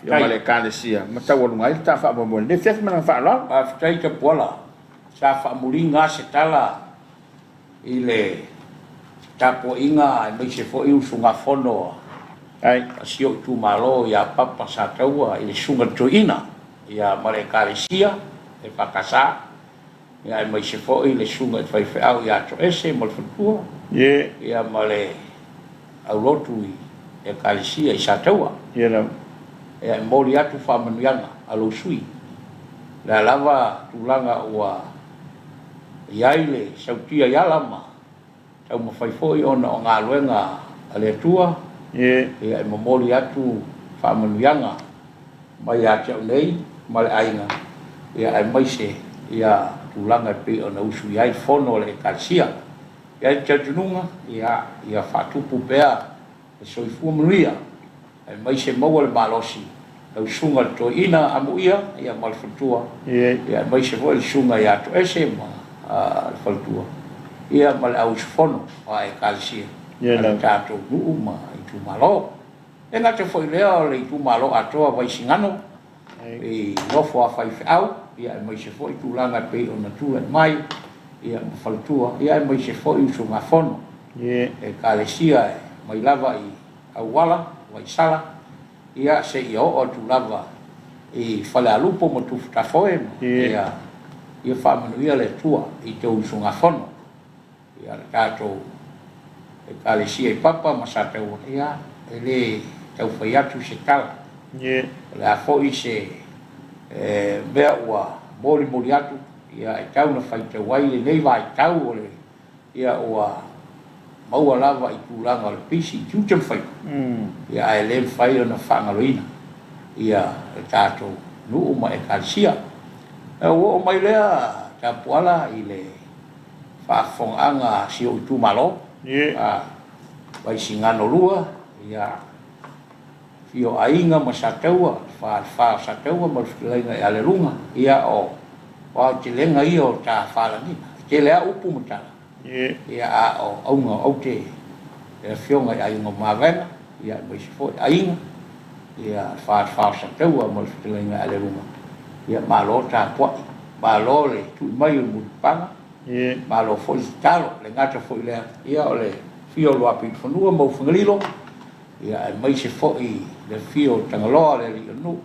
ia ma le Ekalesia ma taualuga ai le ta faamoemoe i lenei afiafi ma lana faaaloalo. Faafetai Tapuala. Sa faamuliga lava se tala i le tapuaiga aemaise foi usugafono a si ou itumalo ia Papa Sataua i le Susuga i le Toeaina ma le Ekalesia EFKS, aemaise foi le Susuga i le Faifeau ia Toese ma le faletua ma le aulotu i Ekalesia i Sataua. E momoli atu faamanuiaga a lou sui usufono, o le a lava tulaga ua i ai le sautia i ala ma taumafai foi ona o galuega a le Atua, ia e momoli atu faamanuiaga mai ia te au nei ma le aiga, ia aemaise Ia tulaga e pei ona usu i ai le fono a le Ekalesia. E i ai le talitonuga, ia, ia faatupu pea le soifua manuia, aemaise maua le malosi lau Susuga i le Toeaina Amuia, ia, ma le faletua, ia, aemaise foi le Susuga ia Toese ma le faletua, ia, ma le au usufono a Ekalesia a le tatou nuu ma itumalo. E le gata foi i lea o le itumalo atoa o Vaisigano, i nofo a faifeau, ia aemaise foi tulaga e pei ona tulai mai, ia ma faletua, ia aemaise foi usugafono Ekalesia e mai lava i Auala, Vaisala, ia seia oo atu lava i Falealupo ma Tufutafoe, ia ia faamanuia le Atua i tou usugafono. Ia le tatou Ekalesia i Papa ma Sataua, ia, e le tau fai atu se tala. O le a foi se mea ua molimoli atu, ia, e tau na faitau ai lenei vaitau o le, ia, ua maua lava i tulaga o le pisi i tiute ma faiva, ia, ae le mafai ona faagaloina, ia, le tatou nuu ma Ekalesia. Ua oo mai lea tapuala i le faafofogaaga a si ou itumalo, a Vaisigano 2, ia, afio o Aiga ma Sataua, le Falefa o Sataua ma le Fetalaiga ia Lealuga, ia, o aotelega ia o ta faalagina. E tele lava upu ma tala, ia, a o auga o aute, le afioga i Aiga o Mavaega, ia, aemaise foi Aiga, ia, le Falefa o Sataua ma le Fetalaiga ia Lealuga, ia, malo tapuai. Malo le tui mai o le mulipapaga, malo foi le tatalo. E le gata foi i lea, ia o le afio o Luapitofanua ma Ufagalilo, ia aemaise foi le afio o Tagaloa le alii o nuu,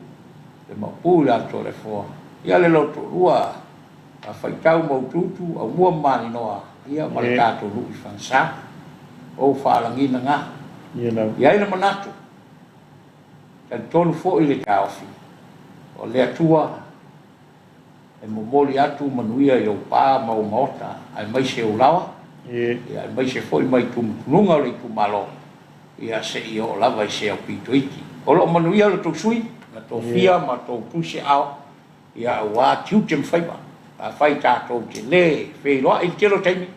le Maopu i le Atoalefoa, ia le Lotoulua a Faitau ma Utuutu, Aumua ma Maninoa, ia ma le tatou nuu i Fagasa. O ou faalagiga na. E i ai le manatu, talitonu foi le taofi, o le Atua e momoli atu manuia i ou pa ma ou maota, aemaise ou laoa, ia aemaise foi mai tumutunuga o le itumalo, ia seia oo lava i se aupito iti. O lo o manuia lo outou sui usufono na tofia ma outou tusiaao, ia aua tiute ma faiva. Afai tatou te le feiloai i le tele o taimi,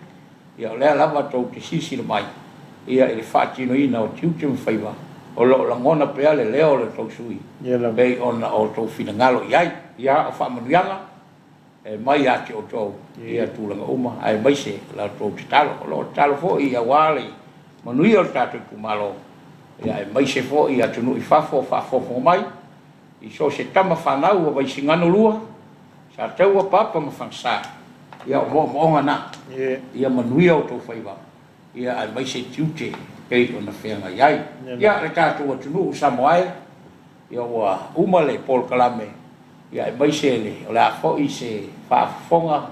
Ia o lea lava tou te silasila mai ia i le faatinoina o tiute ma faiva o lo o lagona pea le leo o le tou sui pei ona outou finagalo i ai. Ia o faamanuiaga e mai ia te outou ia tulaga uma aemaise la outou tatalo. O lo o tatalo foi aua le manuia o le tatou itumalo ia aemaise foi atunuu i fafo o faafogafoga mai i so o se tama fanau o Vaisigano 2, Sataua, Papa ma Fagasa, ia o moomooga na, ia manuia outou faiva, ia aemaise tiute pei ona feagai ai. Ia le tatou atunuu o Samoa e, ia ua uma le polokalame, ia aemaise le, o le a foi se faafofoga,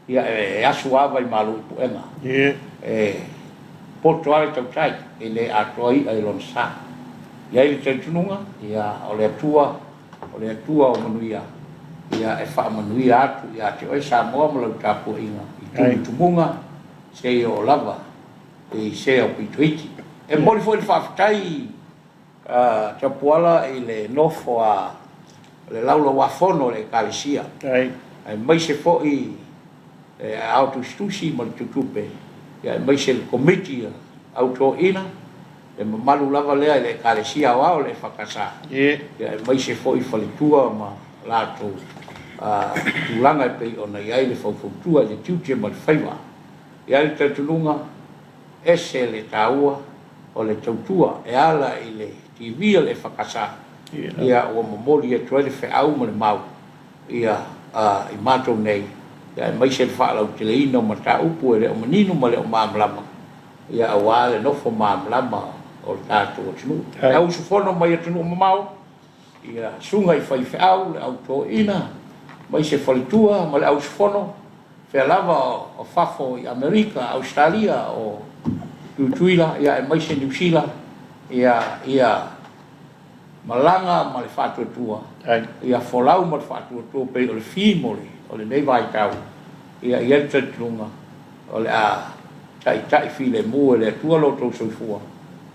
ia e asu lava i malu i puega, e poto lava le tautai, e le atoa i'a i lona sa. E i ai le talitonuga, ia o le Atua, O le Atua o manuia, ia e faamanuia atu ia te oe Samoa ma lau tapuaiga i tumutumuga seia oo lava i se aupito iti. E momoli foi le faafetai a Tapuala i le nofo a le Laulauafono a le Ekalesia, aemaise foi le Aao Tusitusi ma le Tutupe, aemaise le Komiti Au Toeaina, le mamalu lava lea i le Ekalesia Aoao le EFKS, aemaise foi faletua ma latou tulaga e pei ona i ai le faufautua i le tiute ma le faiva. E i ai le talitonuga, ese le taua o le tautua e ala i le TV a le EFKS, ia ua momoli atu ai le feau ma le mau ia i matou nei, aemaise le faalauteleina o mataupu e le o manino ma le o malamalama ia aua le nofo malamalama o le tatou atunuu. Le au usufono mai atunuu mamao, ia susuga i faifeau, le au toeaina, aemaise faletua ma le au usufono, fea lava o fafo i Amerika, Ausetalia, o Tutuila, ia aemaise Niu Sila, ia ia malaga ma le faatuatua, ia folau ma le faatuatua pei o le theme o lenei vaitau, ia i ai le talitonuga o le a taitai filemu e le Atua lo outou soifua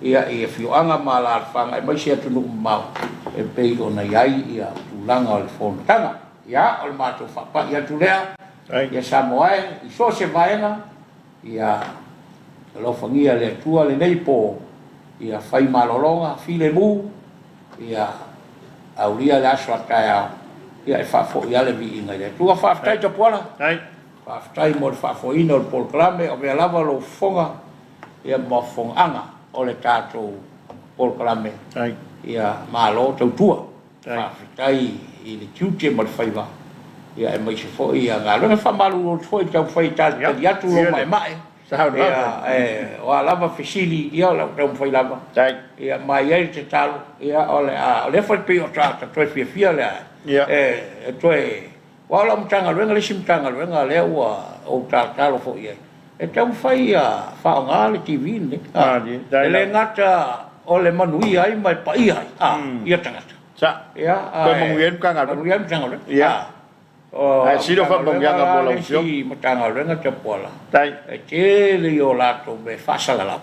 ia i afioaga ma alaalafaga aemaise atunuu mamao e pei ona i ai ia tulaga o le fonotaga. Ia, o le matou faapai atu lea, ia Samoa e, i so o se vaega, ia alofagia e le Atua lenei po, ia fai malologa, filemu, ia aulia le aso a taeao, ia e faafoi lava le viiga i le Atua. Faafetai Tapuala, faafetai mo le faafoeina o le polokalame, o mea lava lou fofoga, ia ma fofogaaga o le tatou polokalame, ia malo tautua. Faafetai i le tiute ma le faiva, ia aemaise foi galuega. E faamalulu atu foi i le taumafai e talitali atu lou maemae, ia, o a lava fesili, ia o le a ou taumafai lava. Ia, ma e i ai le tatalo, ia, o le a, o lea foi e pei o ta toe fiafia lea e toe, aua o lau Matagaluega le isi Matagaluega lea ua ou talotalo foi i ai, e taumafai ia faaaoga le TV lenei. E le gata o le manuia ai ma e paia ai ia tagata. Ia, toe manuia ai le Matagaluega. Manuia ai le Matagaluega. Ae sili o faamanuiaga mo lau Afioga. O le isi Matagaluega Tapuala, e tele i o latou mea e faasalalau.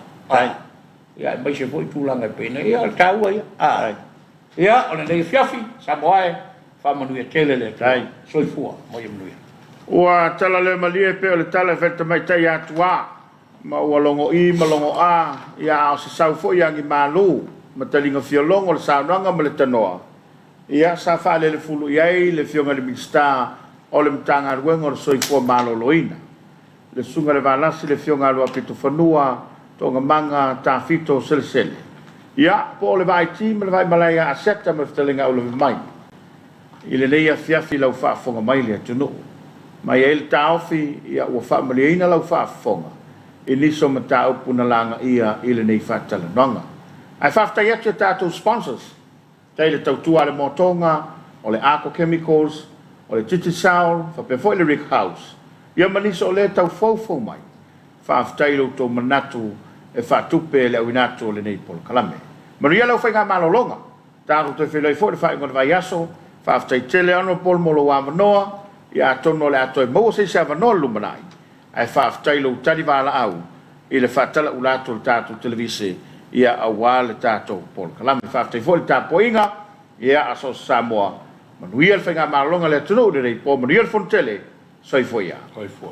Ia, aemaise foi tulaga e pei ona i ai. Ia, o le taua ia. Ia, o lenei afiafi, Samoa e, faamanuia tele le Atua. Soifua ma ia manuia. Ua tala le malie pei o le tala e fai le tamaitai Atua, ma ua logo-i ma logo-a, ia a o se sau foi agi malu ma taliga fialogo le saunoaga ma le tanoa, ia sa faalelefulu i ai le Afioga i le Minisita o le Matagaluega o le Soifua Maloloina. Le Susuga i le Valasi, le Afioga a Luapitofanua, Toogamaga, Tafito, Selesele. Ia, po o le Vaiti ma le Vaimalae ia Aseta ma le Fetalaiga Aulavemai. I lenei afiafi i lau faafofoga mai le atunuu. Ma e i ai le taofi, ia, ua faamalieina lau faafofoga i nisi o mataupu na lagaia i lenei faatalanoaga. Ae faafetai atu i a tatou sponsors. Tai le tautua a le Motoga, o le Arco Chemicals, o le Digicel, faapea foi le Rick House. Ia ma nisi o lea e tau foufou mai. Faafetai i lo outou manatu e faatupe le auina atu o lenei polokalame. Manuia lau faigamalologa. Tatou toe feiloai foi i le faaiuga o le vaiaso. Faafetai tele Honourable mo lou avanoa. Ia atonu o le a toe maua se isi avanoa i le lumanai. Ae faafetai i lou tali valaau i le faatalaula atu o le tatou televise ia aua le tatou polokalame. Faafetai foi i le tapuaiga ia a so o se Samoa. Manuia le faigamalologa a le atunuu i lenei po. Manuia le Fono tele. Soifua ia. Soifua.